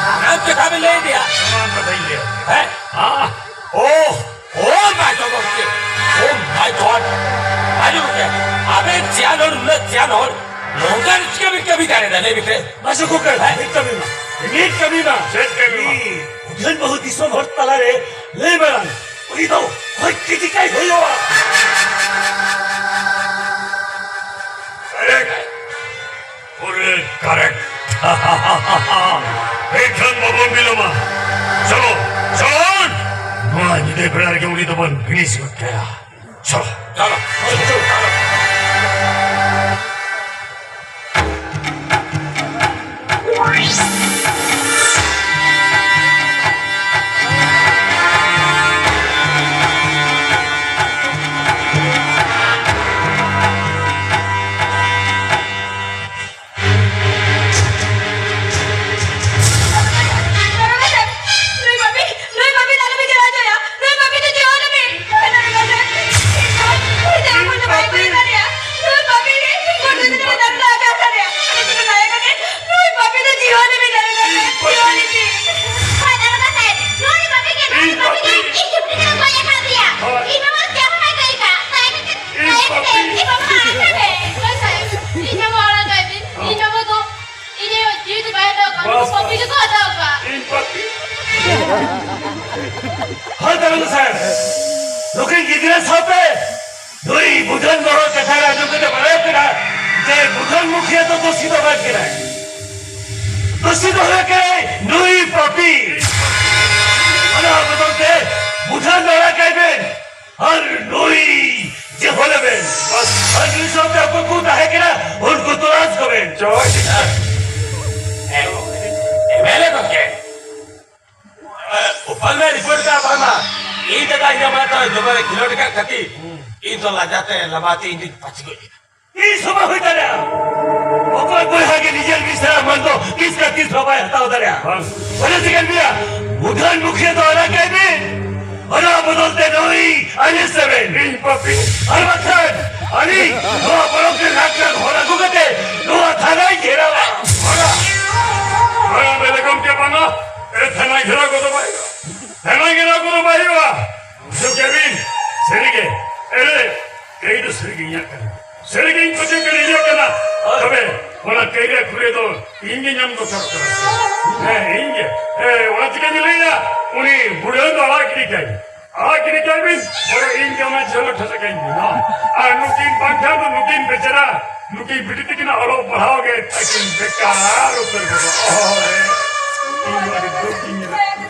ᱥᱟᱱᱟᱢ ᱠᱟᱛᱷᱟ ᱵᱤᱱ ᱞᱟᱹᱭ ᱟᱫᱮᱭᱟ? ᱥᱟᱱᱟᱢ ᱠᱟᱛᱷᱟᱧ ᱞᱟᱹᱭ ᱟᱫᱮᱭᱟ᱾ ᱦᱮᱸ? ᱟᱦ! ᱳᱦ! ᱳ ᱢᱟᱭ ᱜᱚᱰ ᱜᱚᱢᱠᱮ! ᱳ ᱢᱟᱭ ᱜᱚᱰ! ᱟᱸᱡᱚᱢ ᱯᱮ, ᱟᱵᱮᱱ ᱥᱮᱭᱟᱱ ᱦᱚᱲ, ᱩᱱᱟᱹᱜ ᱥᱮᱭᱟᱱ ᱦᱚᱲ, ᱱᱚᱝᱠᱟᱱ ᱪᱤᱠᱟᱹ ᱵᱤᱱ ᱠᱟᱹᱢᱤ ᱫᱟᱲᱮᱭᱟᱫᱟ, ᱞᱟᱹᱭ ᱵᱤᱱ ᱥᱮ? ᱢᱟᱥᱮ ᱜᱚᱢᱠᱮ, ᱦᱮᱸ? ᱢᱤᱫ ᱠᱟᱹᱢᱤ ᱢᱟ, ᱢᱤᱫ ᱠᱟᱹᱢᱤ ᱢᱟ᱾ ᱪᱮᱫ ᱠᱟᱹᱢᱤ ᱢᱟ? ᱩᱱᱤ ᱵᱩᱰᱷᱟᱹᱱ ᱵᱟᱹᱦᱩ ᱫᱤᱥᱚᱢ ᱦᱚᱲ ᱛᱟᱞᱟᱨᱮ ᱞᱟᱹᱭ ᱢᱟᱨᱟᱝ, ᱩᱱᱤ ᱫᱚ ᱦᱚᱭ ᱠᱤ ᱪᱤᱠᱟᱹᱭ ᱦᱩᱭᱩᱜᱼᱟ? ᱯᱩᱨᱟᱹ correct. ᱮᱱᱠᱷᱟᱱ ᱵᱟᱵᱚᱱ ᱵᱤᱞᱚᱢᱟ᱾ ᱪᱚᱞᱚ, ᱪᱚᱞᱚ! ᱱᱚᱣᱟ ᱧᱤᱫᱟᱹ ᱵᱮᱲᱟ ᱨᱮᱜᱮ ᱩᱱᱤ ᱫᱚᱵᱚᱱ finish ᱜᱚᱫ ᱠᱟᱭᱟ᱾ ᱪᱚᱞᱚ, ᱪᱚᱞᱚ, ᱪᱚᱞᱚ, ᱪᱚᱞᱚ᱾ ᱱᱩᱭ ᱵᱟᱹᱵᱤ, ᱱᱩᱭ ᱵᱟᱹᱵᱤ ᱫᱚ ᱟᱞᱚᱯᱮ ᱪᱟᱞᱟᱣ ᱦᱚᱪᱚᱭᱟ᱾ ᱱᱩᱭ ᱵᱟᱹᱵᱤ ᱫᱚ ᱡᱤᱭᱚᱱ ᱨᱮ ᱢᱤᱫ ᱫᱷᱟᱣ ᱦᱚᱸ ᱵᱟᱭ ᱠᱚᱭ ᱠᱟᱫᱮᱭᱟ᱾ ᱱᱩᱭ ᱵᱟᱹᱵᱤ ᱜᱮ ᱜᱚᱰᱟ ᱨᱮ ᱫᱟᱞ ᱞᱟᱜᱟ ᱠᱟᱫᱮᱭᱟ᱾ ᱱᱩᱭ ᱵᱟᱹᱵᱤ ᱫᱚ ᱡᱤᱭᱚᱱ ᱨᱮ ᱢᱤᱫ ᱫᱷᱟᱣ ᱦᱚᱸ ᱵᱟᱭ ᱠᱚᱭ ᱠᱟᱫᱮᱭᱟ᱾ ᱡᱤᱭᱚᱱ ᱨᱮ ᱢᱤᱫ ᱫᱷᱟᱣ᱾ ᱦᱳᱭ, ᱫᱟᱨᱚᱜᱟ ᱥᱟᱦᱮᱵ, ᱱᱩᱭ ᱵᱟᱹᱵᱤ ᱜᱮ, ᱱᱩᱭ ᱵᱟᱹᱵᱤ ᱜᱮ ᱤᱧ ᱡᱩᱵᱽᱞᱤ ᱠᱟᱛᱮ ᱜᱚᱡ ᱟᱠᱟᱫᱮᱭᱟ᱾ ᱤᱧ ᱵᱟᱵᱟ ᱪᱮᱫ ᱦᱚᱸ ᱵᱟᱭ ᱠᱟᱹᱭ ᱠᱟᱜ᱾ ᱫᱟᱭᱟ ᱠᱟᱛᱮ, ᱫᱟᱭᱟ ᱠᱟᱛᱮ, ᱤᱧ ᱵᱟᱵᱟ ᱟᱲᱟᱜ ᱠᱟᱭ ᱢᱮ᱾ ᱫᱟᱨᱚᱜᱟ ᱥᱟᱦᱮᱵ, ᱤᱧ ᱵᱟᱵᱟ ᱟᱲᱟᱜ ᱠᱟᱭ ᱵᱤᱱ᱾ ᱤᱧ ᱵᱟᱵᱟ ᱫᱚ ᱤᱧ ᱟᱭᱳ ᱡᱤᱣᱤ ᱫᱚ ᱵᱟᱭ ᱦᱟᱛᱟᱣ ᱠᱟᱜ, ᱵᱟᱥ, ᱯᱟᱯᱤ ᱵᱟᱥ᱾ ᱫᱚᱠᱚ ᱦᱟᱛᱟᱣ ᱠᱟᱜ᱾ ᱤᱧ ᱯᱟᱯᱤ᱾ ᱦᱳᱭ, ᱫᱟᱨᱚᱜᱟ ᱥᱟᱦᱮᱵ, ᱱᱩᱠᱤᱱ ᱜᱤᱫᱽᱨᱟᱹ ᱥᱟᱶᱛᱮ ᱱᱩᱭ ᱵᱩᱫᱷᱟᱹᱱ ᱵᱟᱵᱟ ᱠᱟᱛᱷᱟ ᱨᱮ ᱟᱸᱡᱚᱢ ᱠᱟᱛᱮ ᱵᱟᱲᱟᱭᱚᱜ ᱠᱟᱱᱟ ᱡᱮ ᱵᱩᱫᱷᱟᱹᱱ ᱢᱩᱠᱷᱤᱭᱟᱹ ᱫᱚ ᱫᱳᱥᱤ ᱫᱚ ᱵᱟᱝ ᱠᱟᱱᱟᱭ᱾ ᱫᱳᱥᱤ ᱫᱚ ᱦᱩᱭᱩᱜ ᱠᱟᱱᱟᱭ ᱱᱩᱭ ᱯᱟᱯᱤ᱾ ᱚᱱᱟ ᱵᱚᱫᱚᱞ ᱛᱮ ᱵᱩᱫᱷᱟᱹᱱ ᱫᱚ ᱟᱲᱟᱜ ᱠᱟᱭ ᱵᱮᱱ᱾ ᱟᱨ ᱱᱩᱭ ᱡᱮ ᱦᱚᱞᱮ ᱵᱮᱱ᱾ ᱟᱨ ᱱᱩᱭ ᱥᱟᱶᱛᱮ ᱚᱠᱚᱭ ᱠᱚ ᱛᱟᱦᱮᱸ ᱠᱟᱱᱟ, ᱩᱱᱠᱩ ᱛᱚᱞᱟᱥ ᱠᱚᱵᱮᱱ᱾ ᱡᱚᱭ᱾ ᱮᱢ-, ᱮᱢᱮᱞᱮ ᱜᱚᱢᱠᱮ, ᱩᱯᱟᱞ ᱢᱮ ᱨᱤᱯᱳᱨᱴ ᱠᱟᱜ ᱵᱟᱝᱢᱟ ᱤᱧ ᱫᱟᱫᱟ ᱤᱧᱟᱹᱜ ᱢᱟ ᱛᱚ ᱫᱚᱢᱮ ᱠᱷᱮᱞᱳᱰ ᱠᱟᱜ ᱠᱷᱟᱹᱛᱤᱨ ᱤᱧ ᱫᱚ ᱞᱟᱡᱟ ᱛᱮ ᱞᱟᱵᱟ ᱛᱮ ᱤᱧ ᱫᱩᱧ ᱯᱟᱹᱪᱤ ᱜᱚᱡ ᱮᱱᱟ᱾ ᱛᱤᱥ ᱦᱚᱸ ᱵᱟᱝ ᱦᱩᱭ ᱫᱟᱲᱮᱭᱟᱜᱼᱟ᱾ ᱚᱠᱚᱭ ᱵᱚᱭᱦᱟ ᱜᱮ ᱱᱤᱡᱮᱨ ᱢᱤᱥᱨᱟ ᱢᱟᱱ ᱫᱚ ᱛᱤᱥ ᱠᱟ ᱛᱤᱥ ᱦᱚᱸ ᱵᱟᱭ ᱦᱟᱛᱟᱣ ᱫᱟᱲᱮᱭᱟᱜᱼᱟ᱾ ᱵᱟᱝ᱾ ᱚᱱᱟ ᱛᱮᱜᱮ ᱞᱟᱹᱭᱟ, ᱢᱩᱴᱷᱟᱹᱱ ᱢᱩᱠᱷᱤᱭᱟᱹ ᱫᱚ ᱚᱱᱟ ᱠᱟᱭ ᱵᱤᱱ᱾ ᱚᱱᱟ ᱵᱚᱫᱚᱞ ᱛᱮ ᱱᱩᱭ ᱟᱹᱞᱤᱧ ᱥᱮᱵᱮᱱ ᱤᱧ ᱯᱟᱯᱤ ᱟᱨ ᱵᱟᱠᱷᱟᱱ ᱟᱹᱞᱤᱧ ᱱᱚᱣᱟ ᱯᱚᱨᱚᱵᱽ ᱨᱮ ᱞᱟᱠᱷ ᱞᱟᱠᱷ ᱦᱚᱲ ᱟᱹᱜᱩ ᱠᱟᱛᱮ ᱱᱚᱣᱟ ᱛᱷᱟᱱᱟᱭ ᱜᱷᱮᱨᱟᱣᱟ᱾ ᱚᱱᱟ, ᱚᱱᱟ ᱵᱮᱞᱮ ᱜᱚᱢᱠᱮ ᱵᱟᱝᱟ, ᱮ ᱛᱷᱟᱱᱟ ᱜᱷᱮᱨᱟᱣ ᱠᱚᱫᱚ ᱵᱟᱭ ᱦᱩᱭᱩᱜᱼᱟ᱾ ᱛᱷᱟᱱᱟ ᱜᱷᱮᱨᱟᱣ ᱠᱚᱫᱚ ᱵᱟᱭ ᱦᱩᱭᱩᱜᱼᱟ᱾ ᱵᱩᱡᱷᱟᱹᱣ ᱠᱮᱫ ᱵᱤᱱ? ᱥᱟᱹᱨᱤᱜᱮ, ᱮᱨᱮ, ᱠᱟᱹᱭ ᱫᱚ ᱥᱟᱹᱨᱤᱜᱮ ᱤᱧᱟᱹᱜ ᱠᱟᱱᱟ᱾ ᱥᱟᱹᱨᱤᱜᱮ ᱤᱧ ᱯᱟᱪᱮᱫ ᱠᱟᱹᱱᱟᱹᱧ ᱤᱧᱟᱹᱜ ᱠᱟᱱᱟ᱾ ᱛᱚᱵᱮ ᱚᱱᱟ ᱠᱟᱹᱭ ᱨᱮᱭᱟᱜ ᱠᱩᱲᱟᱹᱭ ᱫᱚ ᱤᱧ ᱜᱮ ᱧᱟᱢ ᱫᱚᱨᱠᱟᱨᱚᱜ ᱠᱟᱱᱟ᱾ ᱦᱮᱸ, ᱤᱧ ᱜᱮ᱾ ᱦᱮᱸ, ᱚᱱᱟ ᱪᱤᱠᱟᱹᱧ ᱞᱟᱹᱭᱟ? ᱩᱱᱤ ᱵᱩᱲᱦᱟᱹ ᱫᱚ ᱟᱲᱟᱜ ᱜᱤᱰᱤ ᱠᱟᱭ᱾ ᱟᱲᱟᱜ ᱜᱤᱰᱤ ᱠᱟᱭ ᱵᱤᱱ᱾ ᱵᱚᱨᱚ ᱤᱧ ᱜᱮ ᱚᱱᱟ ᱡᱷᱟᱹᱞ ᱴᱷᱟᱥᱟ ᱠᱟᱹᱧ ᱵᱤᱱ᱾ ᱦᱮᱸ᱾ ᱟᱨ ᱱᱩᱠᱤᱱ ᱵᱟᱝᱠᱷᱟᱱ ᱫᱚ ᱱᱩᱠᱤᱱ ᱵᱮᱪᱟᱨᱟ, ᱱᱩᱠᱤᱱ ᱵᱤᱴᱤ ᱛᱟᱹᱠᱤᱱᱟᱜ ᱚᱞᱚᱜ ᱯᱟᱲᱦᱟᱣ ᱜᱮ ᱛᱟᱹᱠᱤᱱ ᱵᱮᱠᱟᱨ ᱩᱛᱟᱹᱨ ᱜᱚᱫᱚᱜ᱾ ᱦᱳᱭ᱾ ᱤᱧ ᱫᱚ ᱟᱹᱰᱤ ᱫᱩᱠ ᱤᱧ ᱧᱮᱞᱮᱫ ᱠᱟᱱᱟ᱾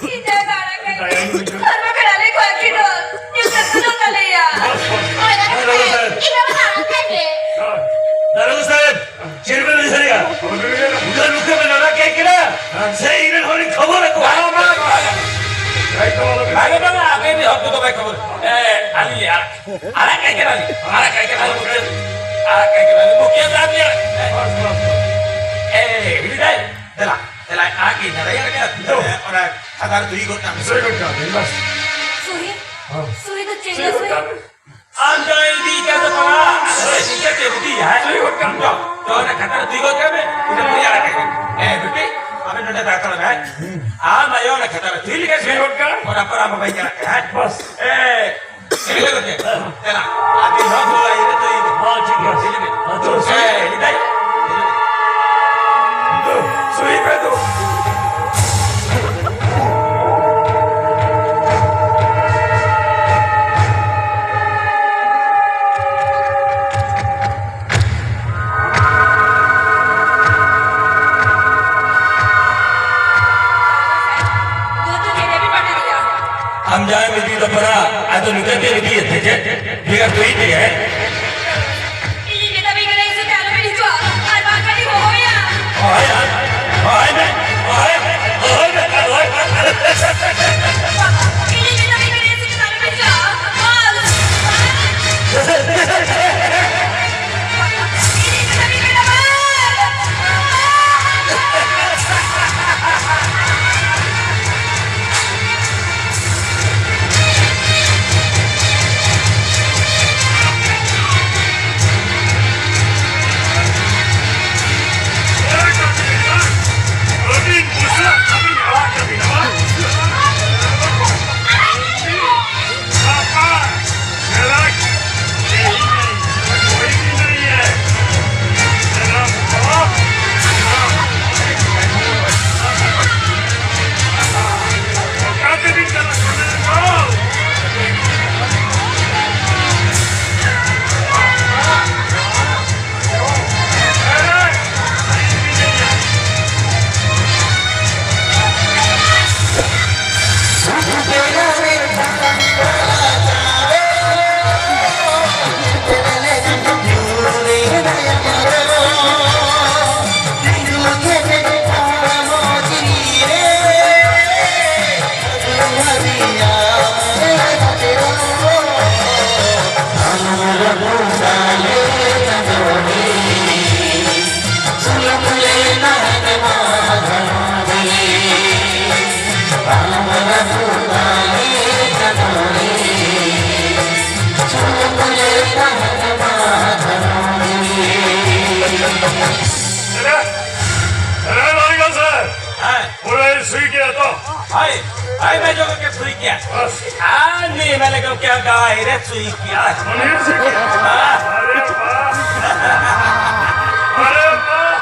ᱤᱧ ᱫᱟᱭᱟ ᱟᱲᱟᱜ ᱠᱟᱭ ᱢᱮ᱾ ᱟᱨ ᱵᱟᱠᱷᱟᱱ ᱟᱞᱮ ᱠᱚᱣᱟᱜ ᱠᱷᱮᱞᱳᱰ ᱧᱩᱛᱟᱹᱛ ᱠᱚᱫᱚ ᱛᱟᱞᱮᱭᱟ᱾ ᱵᱟᱥ, ᱵᱟᱥ᱾ ᱦᱳᱭ, ᱫᱟᱫᱟ ᱥᱟᱦᱮᱵ᱾ ᱤᱧ ᱫᱚ ᱟᱲᱟᱜ ᱠᱟᱭ ᱢᱮ᱾ ᱦᱳᱭ᱾ ᱫᱟᱨᱳᱜᱟ ᱥᱟᱦᱮᱵ, ᱪᱮᱫ ᱵᱮᱱ ᱩᱭᱦᱟᱹᱨᱮᱜᱼᱟ? ᱩᱱᱤ ᱫᱚ ᱱᱚᱰᱮ ᱠᱮᱫ ᱠᱤᱱᱟ᱾ ᱥᱮ ᱤᱧ ᱨᱮᱱ ᱦᱚᱲᱤᱧ ᱠᱷᱚᱵᱚᱨ ᱟᱠᱚᱣᱟ? ᱵᱟᱝ, ᱵᱟᱝ, ᱵᱟᱝ᱾ ᱵᱟᱝ, ᱵᱟᱝ, ᱟᱵᱮᱱ ᱨᱮᱱ ᱦᱚᱲ ᱠᱚᱫᱚ ᱵᱟᱭ ᱠᱷᱚᱵᱚᱨ᱾ ᱮ, ᱟᱹᱞᱤᱧ ᱟᱲᱟᱜ, ᱟᱲᱟᱜ ᱠᱟᱭ ᱠᱟᱱᱟᱞᱤᱧ, ᱟᱲᱟᱜ ᱠᱟᱭ ᱠᱟᱱᱟᱞᱤᱧ, ᱢᱩᱠᱷᱤᱭᱟᱹ᱾ ᱟᱲᱟᱜ ᱠᱟᱭ ᱠᱟᱱᱟᱞᱤᱧ, ᱢᱩᱠᱷᱤᱭᱟᱹ ᱥᱟᱦᱮᱵ ᱞᱤᱧ ᱟᱲᱟᱜ᱾ ᱮ, ᱦᱤᱲᱤᱧ ᱫᱟᱭ? ᱫᱮᱞᱟ, ᱫᱮᱞᱟ, ᱟᱲᱟᱜ ᱠᱟᱭ ᱠᱟᱱᱟᱞᱤᱧ, ᱟᱲᱟᱜ ᱠᱟᱭ ᱠᱟᱱᱟᱞᱤᱧ᱾ ᱚᱱᱟ ᱠᱷᱟᱛᱟ ᱨᱮ ᱥᱩᱦᱤ ᱜᱚᱫ ᱠᱟᱜ ᱢᱮ᱾ ᱥᱩᱦᱤ ᱜᱚᱫ ᱠᱟᱜ ᱢᱮ, ᱵᱟᱥ᱾ ᱥᱩᱦᱤ? ᱦᱚᱸ᱾ ᱥᱩᱦᱤ ᱫᱚ ᱪᱮᱫ ᱥᱩᱦᱤ ᱜᱚᱫ ᱥᱩᱦᱤ? ᱠᱟᱜ ᱢᱮ᱾ ᱟᱢ ᱫᱚ ᱤᱫᱤ ᱠᱟᱛᱮ ᱯᱟᱲᱟ, ᱟᱨ ᱱᱤᱝᱠᱟᱹ ᱛᱮ ᱤᱫᱤᱭᱟ, ᱦᱮᱸ? ᱥᱩᱦᱤ ᱜᱚᱫ ᱠᱟᱜ ᱢᱮ᱾ ᱛᱚ, ᱚᱱᱟ ᱠᱷᱟᱛᱟ ᱨᱮ ᱥᱩᱦᱤ ᱜᱚᱫ ᱠᱟᱜ ᱢᱮ, ᱤᱱᱟᱹ ᱯᱚᱨᱮ ᱟᱲᱟᱜ ᱠᱟᱭ ᱢᱮ᱾ ᱮ, ᱵᱤᱴᱤ, ᱟᱢ ᱱᱚᱰᱮ ᱫᱟᱲᱟ ᱛᱟᱲᱟᱢ ᱢᱮ, ᱦᱮᱸ? ᱦᱩᱸ᱾ ᱟᱢ ᱟᱭᱳ ᱚᱱᱟ ᱠᱷᱟᱛᱟ ᱨᱮ ᱥᱩᱦᱤ ᱞᱮᱠᱷᱟᱱ ᱥᱩᱦᱤ ᱜᱚᱫ ᱠᱟᱜ ᱢᱮ᱾ ᱚᱱᱟ ᱯᱚᱨ ᱟᱢ ᱵᱟᱵᱟᱧ ᱟᱲᱟᱜ ᱠᱟᱭᱟ, ᱦᱮᱸ? ᱵᱟᱥ᱾ ᱮ, ᱦᱮᱸ, ᱴᱷᱤᱠ ᱜᱮᱭᱟ᱾ ᱦᱤᱡᱩᱜ ᱢᱮ᱾ ᱦᱮᱸ, ᱪᱚᱞᱚ, ᱥᱩᱦᱤ᱾ ᱦᱮᱸ, ᱦᱤᱡᱩᱜ ᱢᱮ᱾ ᱫᱩ, ᱥᱩᱦᱤ ᱯᱮ ᱫᱩ᱾ ᱫᱩ ᱫᱚ ᱪᱮᱫ ᱮ ᱵᱤᱱ ᱵᱟᱰᱟᱭ ᱜᱮᱭᱟ? ᱟᱢ ᱡᱟᱦᱟᱸᱭ ᱢᱤᱫ ᱫᱤᱱ ᱫᱚ ᱯᱟᱨᱟ, ᱟᱫᱚ ᱱᱤᱛᱚᱜ ᱪᱮᱫ ᱤᱫᱤᱭᱮᱫ ᱛᱮ ᱪᱮᱫ? ᱵᱷᱮᱜᱟᱨ ᱛᱩᱭ ᱛᱮ, ᱦᱮᱸ? ᱤᱧᱤᱧ ᱢᱮᱛᱟ ᱯᱮ ᱠᱟᱱᱟ, ᱤᱧ ᱥᱟᱛᱮ ᱟᱞᱚ ᱯᱮ ᱦᱤᱡᱩᱜᱼᱟ, ᱟᱨ ᱵᱟᱝᱠᱷᱟᱱ ᱤᱧ ᱦᱚᱦᱚᱭᱟ᱾ ᱦᱚᱦᱚᱭᱟ, ᱦᱚᱦᱚᱭ ᱢᱮ, ᱦᱚᱦᱚᱭ ᱢᱮ, ᱦᱚᱦᱚᱭ ᱢᱮ, ᱦᱚᱦᱚᱭ ᱢᱮ᱾ ᱤᱧᱤᱧ ᱢᱮᱛᱟ ᱯᱮ ᱠᱟᱱᱟ, ᱤᱧ ᱥᱟᱛᱮ ᱟᱞᱚ ᱯᱮ ᱦᱤᱡᱩᱜᱼᱟ᱾ ᱵᱟᱥ᱾ ᱨᱮ ᱞᱟᱹᱭ ᱢᱮᱥᱮ᱾ ᱦᱮᱸ᱾ ᱯᱩᱨᱟᱹᱭ ᱥᱩᱭ ᱠᱮᱫᱟ ᱛᱚ? ᱦᱳᱭ, ᱦᱳᱭ, ᱢᱮ ᱡᱚᱜᱚ ᱜᱮ ᱥᱩᱭ ᱠᱮᱫᱟ᱾ ᱵᱟᱥ᱾ ᱟᱨ ᱱᱤ ᱢᱮ ᱞᱮᱠᱚ ᱠᱮ ᱜᱟᱭ ᱨᱮ ᱥᱩᱭ ᱠᱮᱫᱟ᱾ ᱩᱱᱤ ᱥᱩᱭ ᱠᱮᱫᱟ? ᱦᱮᱸ᱾ ᱟᱨᱮ ᱵᱟᱦ᱾ ᱟᱨᱮ ᱵᱟᱦ᱾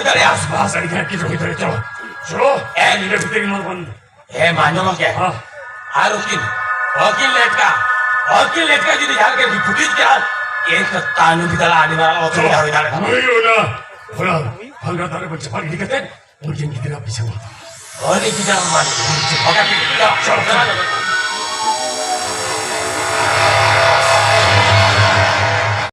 ᱫᱟᱲᱮᱭᱟᱜᱼᱟ᱾ ᱵᱟᱥ, ᱵᱟᱥ, ᱟᱹᱰᱤ ᱜᱟᱱ ᱠᱤᱪᱷᱩ ᱦᱩᱭ ᱫᱟᱲᱮᱭᱟᱜᱼᱟ᱾ ᱪᱚᱞᱚ, ᱪᱚᱞᱚ᱾ ᱮ, ᱧᱤᱫᱟᱹ ᱵᱷᱤᱛᱤᱨ ᱨᱮ ᱱᱚᱣᱟ ᱵᱚᱱ᱾ ᱦᱮᱸ, ᱢᱟ ᱟᱸᱡᱚᱢ ᱜᱮ᱾ ᱦᱮᱸ᱾ ᱟᱨ ᱩᱠᱤᱞ, ᱩᱠᱤᱞ ᱞᱮᱴᱠᱟ, ᱩᱠᱤᱞ ᱞᱮᱴᱠᱟ ᱡᱩᱫᱤ ᱡᱟᱦᱟᱸ ᱨᱮᱜᱮ ᱯᱩᱴᱤᱡ ᱠᱮᱜᱼᱟ, ᱮᱱᱠᱷᱟᱱ ᱛᱟᱭᱱᱚᱢ ᱵᱤᱫᱟᱞ ᱟᱹᱰᱤ ᱢᱟᱨᱟᱝ ᱚᱥᱩᱵᱤᱫᱷᱟ ᱦᱩᱭ ᱫᱟᱲᱮᱭᱟᱜᱼᱟ᱾ ᱦᱩᱭᱩᱜᱼᱟ᱾ ᱚᱱᱟ ᱵᱷᱟᱝᱜᱟ ᱫᱟᱨᱮ ᱵᱚᱱ ᱪᱟᱯᱟᱫ ᱜᱤᱰᱤ ᱠᱟᱛᱮ, ᱩᱱᱤ ᱜᱤᱫᱽᱨᱟᱹ ᱯᱤᱪᱷᱟᱹ ᱢᱟ᱾ ᱩᱱᱤ ᱜᱤᱫᱽᱨᱟᱹ ᱢᱟ, ᱵᱟᱠᱟ ᱴᱷᱤᱠ, ᱪᱚᱞᱚ, ᱪᱚᱞᱚ, ᱪᱚᱞᱚ᱾